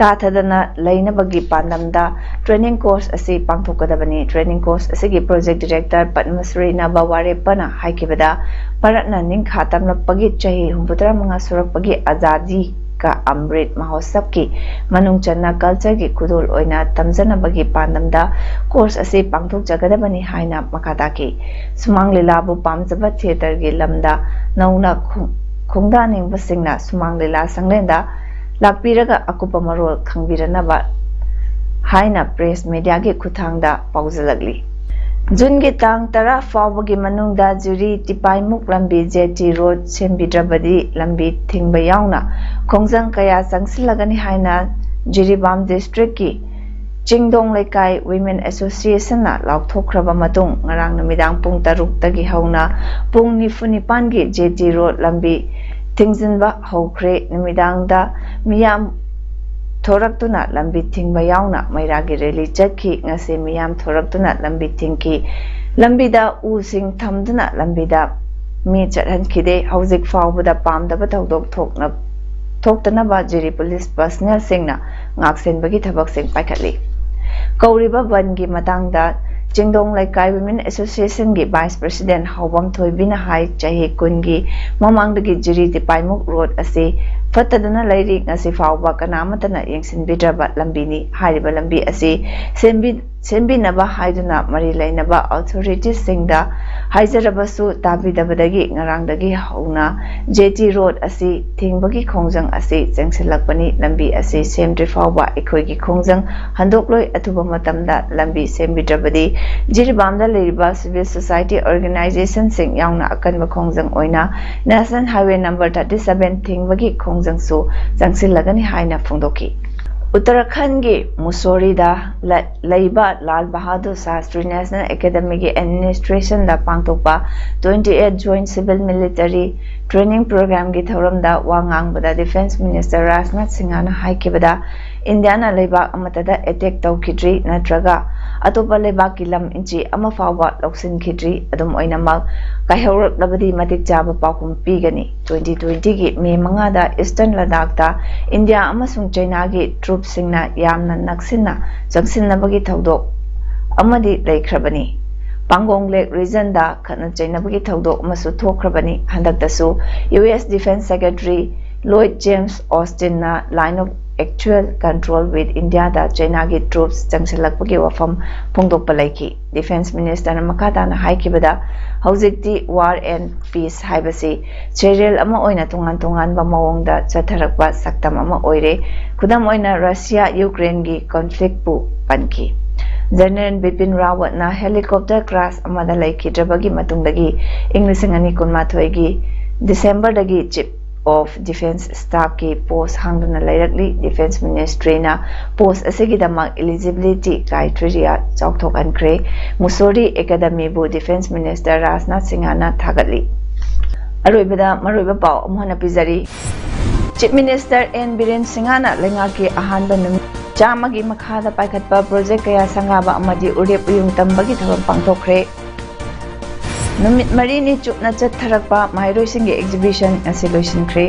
ꯇꯥꯊꯗꯅ ꯂꯩꯅꯕꯒꯤ ꯄꯥꯟꯗꯝꯗ training course ꯑꯁꯤ ꯄꯥꯡꯊꯣꯛꯀꯗꯕꯅꯤ꯫ Training course ꯑꯁꯤꯒꯤ project director ꯄꯗꯃꯁ꯭ꯔꯤ ꯅꯕ ꯋꯥꯔꯦꯞꯄꯅ ꯍꯥꯏꯈꯤꯕꯗ, ꯚꯥꯔꯠꯅ ꯅꯤꯡꯈꯥ ꯇꯝꯂꯛꯄꯒꯤ ꯆꯍꯤ ꯍꯨꯝꯐꯨꯇꯔꯥ ꯃꯉꯥ ꯁꯨꯔꯛꯄꯒꯤ ꯑꯖꯥꯗꯤ ꯀ ꯑꯃ꯭ꯔꯤꯠ ꯃꯍꯣꯠꯁꯕꯀꯤ ꯃꯅꯨꯡ ꯆꯟꯅ ꯀꯜꯆꯔꯒꯤ ꯈꯨꯗꯣꯜ ꯑꯣꯏꯅ ꯇꯝꯖꯅꯕꯒꯤ ꯄꯥꯟꯗꯝꯗ ꯀꯣꯔꯁ ꯑꯁꯤ ꯄꯥꯡꯊꯣꯛꯆꯒꯗꯕꯅꯤ ꯍꯥꯏꯅ ꯃꯈꯥ ꯇꯥꯈꯤ꯫ ꯁꯨꯃꯥꯡ ꯂꯤꯂꯥꯕꯨ ꯄꯥꯝꯖꯕ ꯊꯤꯌꯦꯇꯔꯒꯤ ꯂꯝꯗ ꯅꯧꯅ ꯈꯣꯡ-, ꯈꯣꯡꯗꯥꯅꯤꯡꯕꯁꯤꯡꯅ ꯁꯨꯃꯥꯡ ꯂꯤꯂꯥ ꯁꯪꯂꯦꯟꯗ ꯂꯥꯛꯄꯤꯔꯒ ꯑꯀꯨꯞꯄ ꯃꯔꯣꯜ ꯈꯪꯕꯤꯔꯅꯕ ꯍꯥꯏꯅ ꯄ꯭ꯔꯦꯁ ꯃꯤꯗꯤꯌꯥꯒꯤ ꯈꯨꯠꯊꯥꯡꯗ ꯄꯥꯎꯖꯜꯂꯛꯂꯤ꯫ ꯖꯨꯟꯒꯤ ꯇꯥꯡ ꯇꯔꯥ ꯐꯥꯎꯕꯒꯤ ꯃꯅꯨꯡꯗ ꯖꯤꯔꯤ ꯇꯤꯄꯥꯏꯃꯨꯛ ꯂꯝꯕꯤ, ꯖꯦ ꯇꯤ ꯔꯣꯗ, ꯁꯦꯝꯕꯤꯗ꯭ꯔꯕꯗꯤ ꯂꯝꯕꯤ ꯊꯤꯡꯕ ꯌꯥꯎꯅ ꯈꯣꯡꯖꯪ ꯀꯌꯥ ꯆꯪꯁꯤꯜꯂꯒꯅꯤ ꯍꯥꯏꯅ ꯖꯤꯔꯤꯕꯥꯝ ꯗꯤꯁꯇ꯭ꯔꯤꯛꯀꯤ ꯆꯤꯡꯗꯣꯡ ꯂꯩꯀꯥꯏ ꯋꯤꯃꯦꯟ ꯑꯦꯁꯣꯁꯤꯌꯦꯁꯟꯅ ꯂꯥꯎꯊꯣꯛꯈ꯭ꯔꯕ ꯃꯇꯨꯡ, ꯉꯔꯥꯡ ꯅꯨꯃꯤꯗꯥꯡ ꯄꯨꯡ ꯇꯔꯨꯛꯇꯒꯤ ꯍꯧꯅ ꯄꯨꯡ ꯅꯤꯐꯨ ꯅꯤꯄꯥꯟꯒꯤ ꯖꯦ ꯇꯤ ꯔꯣꯗ ꯂꯝꯕꯤ ꯊꯤꯡꯖꯤꯟꯕ ꯍꯧꯈ꯭ꯔꯦ꯫ ꯅꯨꯃꯤꯗꯥꯡꯗ ꯃꯤꯌꯥꯝ ꯊꯣꯔꯛꯇꯨꯅ ꯂꯝꯕꯤ ꯊꯤꯡꯕ ꯌꯥꯎꯅ ꯃꯩꯔꯥꯒꯤ ꯔꯦꯂꯤ ꯆꯠꯈꯤ꯫ ꯉꯁꯤ ꯃꯤꯌꯥꯝ ꯊꯣꯔꯛꯇꯨꯅ ꯂꯝꯕꯤ ꯊꯤꯡꯈꯤ꯫ ꯂꯝꯕꯤꯗ ꯎꯁꯤꯡ ꯊꯝꯗꯨꯅ ꯂꯝꯕꯤꯗ ꯃꯤ ꯆꯠꯍꯟꯈꯤꯗꯦ꯫ ꯍꯧꯖꯤꯛ ꯐꯥꯎꯕꯗ ꯄꯥꯝꯗꯕ ꯊꯧꯗꯣꯛ ꯊꯣꯛꯅ-, ꯊꯣꯛꯇꯅꯕ ꯖꯤꯔꯤ ꯄꯨꯂꯤꯁ ꯄꯔꯁꯅꯦꯜꯁꯤꯡꯅ ꯉꯥꯛꯁꯦꯟꯕꯒꯤ ꯊꯕꯛꯁꯤꯡ ꯄꯥꯏꯈꯠꯂꯤ꯫ ꯀꯧꯔꯤꯕ ꯕꯟꯒꯤ ꯃꯇꯥꯡꯗ ꯆꯤꯡꯗꯣꯡ ꯂꯩꯀꯥꯏ ꯋꯤꯃꯦꯟ ꯑꯦꯁꯣꯁꯤꯌꯦꯁꯟꯒꯤ ꯚꯥꯏꯁ ꯄ꯭ꯔꯁꯤꯗꯦꯟ ꯍꯥꯎꯕꯝ ꯊꯣꯏꯕꯤꯅ ꯍꯥꯏ, ꯆꯍꯤ ꯀꯨꯟꯒꯤ ꯃꯃꯥꯡꯗꯒꯤ ꯖꯤꯔꯤ ꯇꯤꯄꯥꯏꯃꯨꯛ ꯔꯣꯗ ꯑꯁꯤ ꯐꯠꯇꯗꯨꯅ ꯂꯩꯔꯤ꯫ ꯉꯁꯤ ꯐꯥꯎꯕ ꯀꯅꯥꯃꯠꯇꯅ ꯌꯦꯡꯁꯤꯟꯕꯤꯗ꯭ꯔꯕ ꯂꯝꯕꯤꯅꯤ꯫ ꯍꯥꯏꯔꯤꯕ ꯂꯝꯕꯤ ꯑꯁꯤ ꯁꯦꯝꯕꯤ-, ꯁꯦꯝꯕꯤꯅꯕ ꯍꯥꯏꯗꯨꯅ ꯃꯔꯤ ꯂꯩꯅꯕ ꯑꯣꯊꯣꯔꯤꯇꯤꯁꯁꯤꯡꯗ ꯍꯥꯏꯖꯔꯕꯁꯨ ꯇꯥꯕꯤꯗꯕꯗꯒꯤ ꯉꯔꯥꯡꯗꯒꯤ ꯍꯧꯅ ꯖꯦ ꯇꯤ ꯔꯣꯗ ꯑꯁꯤ ꯊꯤꯡꯕꯒꯤ ꯈꯣꯡꯖꯪ ꯑꯁꯤ ꯆꯪꯁꯤꯜꯂꯛꯄꯅꯤ꯫ ꯂꯝꯕꯤ ꯑꯁꯤ ꯁꯦꯝꯗ꯭ꯔꯤ ꯐꯥꯎꯕ ꯑꯩꯈꯣꯏꯒꯤ ꯈꯣꯡꯖꯪ ꯍꯟꯗꯣꯛꯂꯣꯏ꯫ ꯑꯊꯨꯕ ꯃꯇꯝꯗ ꯂꯝꯕꯤ ꯁꯦꯝꯕꯤꯗ꯭ꯔꯕꯗꯤ ꯖꯤꯔꯤꯕꯥꯝꯗ ꯂꯩꯔꯤꯕ ꯁꯤꯚꯤꯜ ꯁꯣꯁꯥꯏꯇꯤ ꯑꯣꯔꯒꯅꯥꯏꯖꯦꯁꯟꯁꯤꯡ ꯌꯥꯎꯅ ꯑꯀꯟꯕ ꯈꯣꯡꯖꯪ ꯑꯣꯏꯅ national highway number thirty seven ꯊꯤꯡꯕꯒꯤ ꯈꯣꯡꯖꯪꯁꯨ ꯆꯪꯁꯤꯜꯂꯒꯅꯤ ꯍꯥꯏꯅ ꯐꯣꯡꯗꯣꯛꯈꯤ꯫ ꯎꯠꯇꯔꯥꯈꯟꯒꯤ ꯃꯨꯁꯣꯔꯤꯗ ꯂ-, ꯂꯩꯕ ꯂꯥꯜ ꯕꯍꯥꯗꯨꯔ ꯁꯥꯁꯇ꯭ꯔꯤ ꯅꯦꯁꯅꯦꯜ ꯑꯦꯀꯥꯗꯃꯤꯒꯤ ꯑꯦꯗꯃꯤꯅꯤꯁꯇ꯭ꯔꯦꯁꯟꯗ ꯄꯥꯡꯊꯣꯛꯄ twenty eight Joint Civil Military Training Programꯒꯤ ꯊꯧꯔꯝꯗ ꯋꯥ ꯉꯥꯡꯕꯗ ꯗꯤꯐꯦꯟꯁ ꯃꯤꯅꯤꯁꯇꯔ ꯔꯥꯖꯅꯥꯊ ꯁꯤꯡꯍꯅ ꯍꯥꯏꯈꯤꯕꯗ, ꯏꯟꯗꯤꯌꯥꯅ ꯂꯩꯕꯥꯛ ꯑꯃꯠꯇꯗ ꯑꯦꯇꯦꯛ ꯇꯧꯈꯤꯗ꯭ꯔꯤ ꯅꯠꯇ꯭ꯔꯒ ꯑꯇꯣꯞꯄ ꯂꯩꯕꯥꯛꯀꯤ ꯂꯝ ꯏꯟꯆꯤ ꯑꯃ ꯐꯥꯎꯕ ꯂꯧꯁꯤꯟꯈꯤꯗ꯭ꯔꯤ꯫ ꯑꯗꯨꯝ ꯑꯣꯏꯅꯃꯛ, ꯀꯥꯏꯍꯧꯔꯛꯂꯕꯗꯤ ꯃꯇꯤꯛ ꯆꯥꯕ ꯄꯥꯎꯈꯨꯝ ꯄꯤꯒꯅꯤ꯫ Twenty twentyꯒꯤ ꯃꯦ ꯃꯉꯥꯗ ꯏꯁꯇꯔꯟ ꯂꯗꯥꯈꯇ ꯏꯟꯗꯤꯌꯥ ꯑꯃꯁꯨꯡ ꯆꯩꯅꯥꯒꯤ ꯇ꯭ꯔꯨꯞꯁꯤꯡꯅ ꯌꯥꯝꯅ ꯅꯛꯁꯤꯟꯅ ꯆꯪꯁꯤꯟꯅꯕꯒꯤ ꯊꯧꯗꯣꯛ ꯑꯃꯗꯤ ꯂꯩꯈ꯭ꯔꯕꯅꯤ꯫ ꯄꯥꯡꯒꯣꯡ ꯂꯦꯛ ꯔꯤꯖꯟꯗ ꯈꯠꯅ ꯆꯩꯅꯕꯒꯤ ꯊꯧꯗꯣꯛ ꯑꯃꯁꯨ ꯊꯣꯛꯈ꯭ꯔꯕꯅꯤ꯫ ꯍꯟꯗꯛꯇꯁꯨ U S defence secretary Lloyd James Austin ꯅ Line of Actual Control with India ꯗ ꯆꯩꯅꯥꯒꯤ troops ꯆꯪꯁꯤꯜꯂꯛꯄꯒꯤ ꯋꯥꯐꯝ ꯐꯣꯡꯗꯣꯛꯄ ꯂꯩꯈꯤ꯫ Defence Minister ꯅ ꯃꯈꯥ ꯇꯥꯅ ꯍꯥꯏꯈꯤꯕꯗ, ꯍꯧꯖꯤꯛꯇꯤ war and peace ꯍꯥꯏꯕꯁꯤ ꯆꯦꯔꯦꯜ ꯑꯃ ꯑꯣꯏꯅ ꯇꯣꯉꯥꯟ ꯇꯣꯉꯥꯟꯕ ꯃꯑꯣꯡꯗ ꯆꯠꯊꯔꯛꯄ ꯁꯛꯇꯝ ꯑꯃ ꯑꯣꯏꯔꯦ꯫ ꯈꯨꯗꯝ ꯑꯣꯏꯅ, ꯔꯁꯤꯌꯥ ꯌꯨꯀ꯭ꯔꯦꯟꯒꯤ conflict ꯄꯨ ꯄꯟꯈꯤ꯫ General ꯕꯤꯄꯤꯟ ꯔꯥꯋꯠꯅ helicopter crash ꯑꯃꯗ ꯂꯩꯈꯤꯗ꯭ꯔꯕꯒꯤ ꯃꯇꯨꯡꯗꯒꯤ ꯏꯪ ꯂꯤꯁꯤꯡ ꯑꯅꯤ ꯀꯨꯟꯃꯥꯊꯣꯏꯒꯤ December ꯗꯒꯤ Chief of Defence Staff ꯀꯤ post ꯍꯥꯡꯗꯨꯅ ꯂꯩꯔꯛꯂꯤ꯫ Defence Ministry ꯅ post ꯑꯁꯤꯒꯤꯗꯃꯛ eligibility criteria ꯆꯥꯎꯊꯣꯛꯍꯟꯈ꯭ꯔꯦ꯫ Mussoorie Academy ꯕꯨ Defence Minister ꯔꯥꯖꯅꯥꯊ ꯁꯤꯡꯍꯅ ꯊꯥꯒꯠꯂꯤ꯫ ꯑꯔꯣꯏꯕꯗ ꯃꯔꯨꯑꯣꯏꯕ ꯄꯥꯎ ꯑꯃꯨꯛ ꯍꯟꯅ ꯄꯤꯖꯔꯤ꯫ Chief Minister N ꯕꯤꯔꯦꯟ ꯁꯤꯡꯍꯅ ꯂꯩꯉꯥꯛꯀꯤ ꯑꯍꯥꯟꯕ ꯅꯨꯃꯤꯠ ꯆꯥꯝꯃꯒꯤ ꯃꯈꯥꯗ ꯄꯥꯏꯈꯠꯄ project ꯀꯌꯥ ꯁꯪꯒꯥꯕ ꯑꯃꯗꯤ ꯎꯔꯦꯞ ꯎꯌꯨꯡ ꯇꯝꯕꯒꯤ ꯊꯕꯛ ꯄꯥꯡꯊꯣꯛꯈ꯭ꯔꯦ꯫ ꯅꯨꯃꯤꯠ ꯃꯔꯤꯅꯤ ꯆꯨꯞꯅ ꯆꯠꯊꯔꯛꯄ ꯃꯍꯩꯔꯣꯏꯁꯤꯡꯒꯤ exhibition ꯉꯁꯤ ꯂꯣꯏꯁꯤꯟꯈ꯭ꯔꯦ꯫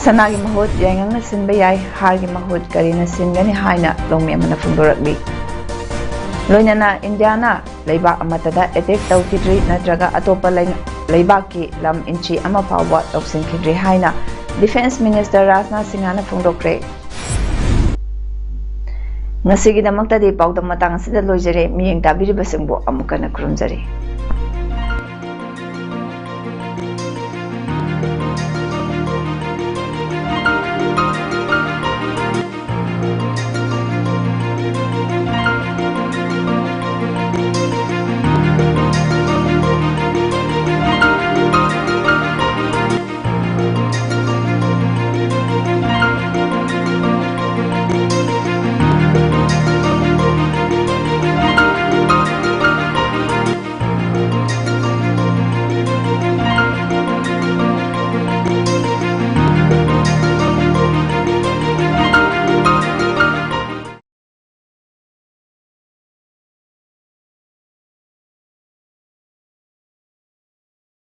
ꯁꯅꯥꯒꯤ ꯃꯍꯨꯠ ꯌꯥꯏꯉꯪꯅ ꯁꯤꯟꯕ ꯌꯥꯏ, ꯍꯥꯔꯒꯤ ꯃꯍꯨꯠ ꯀꯔꯤꯅ ꯁꯤꯟꯒꯅꯤ ꯍꯥꯏꯅ ꯂꯧꯃꯤ ꯑꯃꯅ ꯐꯣꯡꯗꯣꯔꯛꯂꯤ꯫ ꯂꯣꯏꯅꯅ ꯏꯟꯗꯤꯌꯥꯅ ꯂꯩꯕꯥꯛ ꯑꯃꯠꯇꯗ attack ꯇꯧꯈꯤꯗ꯭ꯔꯤ ꯅꯠꯇ꯭ꯔꯒ ꯑꯇꯣꯞꯄ ꯂꯩ-, ꯂꯩꯕꯥꯛꯀꯤ ꯂꯝ ꯏꯟꯆꯤ ꯑꯃ ꯐꯥꯎꯕ ꯂꯧꯁꯤꯟꯈꯤꯗ꯭ꯔꯤ ꯍꯥꯏꯅ Defence Minister ꯔꯥꯖꯅꯥꯊ ꯁꯤꯡꯍꯅ ꯐꯣꯡꯗꯣꯛꯈ꯭ꯔꯦ꯫ ꯉꯁꯤꯒꯤꯗꯃꯛꯇꯗꯤ ꯄꯥꯎꯗꯝ ꯃꯇꯥꯡ ꯑꯁꯤꯗ ꯂꯣꯏꯖꯔꯦ꯫ ꯃꯤꯠꯌꯦꯡ ꯇꯥꯕꯤꯔꯤꯕꯁꯤꯡꯕꯨ ꯑꯃꯨꯛ ꯍꯟꯅ ꯈꯨꯔꯨꯝꯖꯔꯤ꯫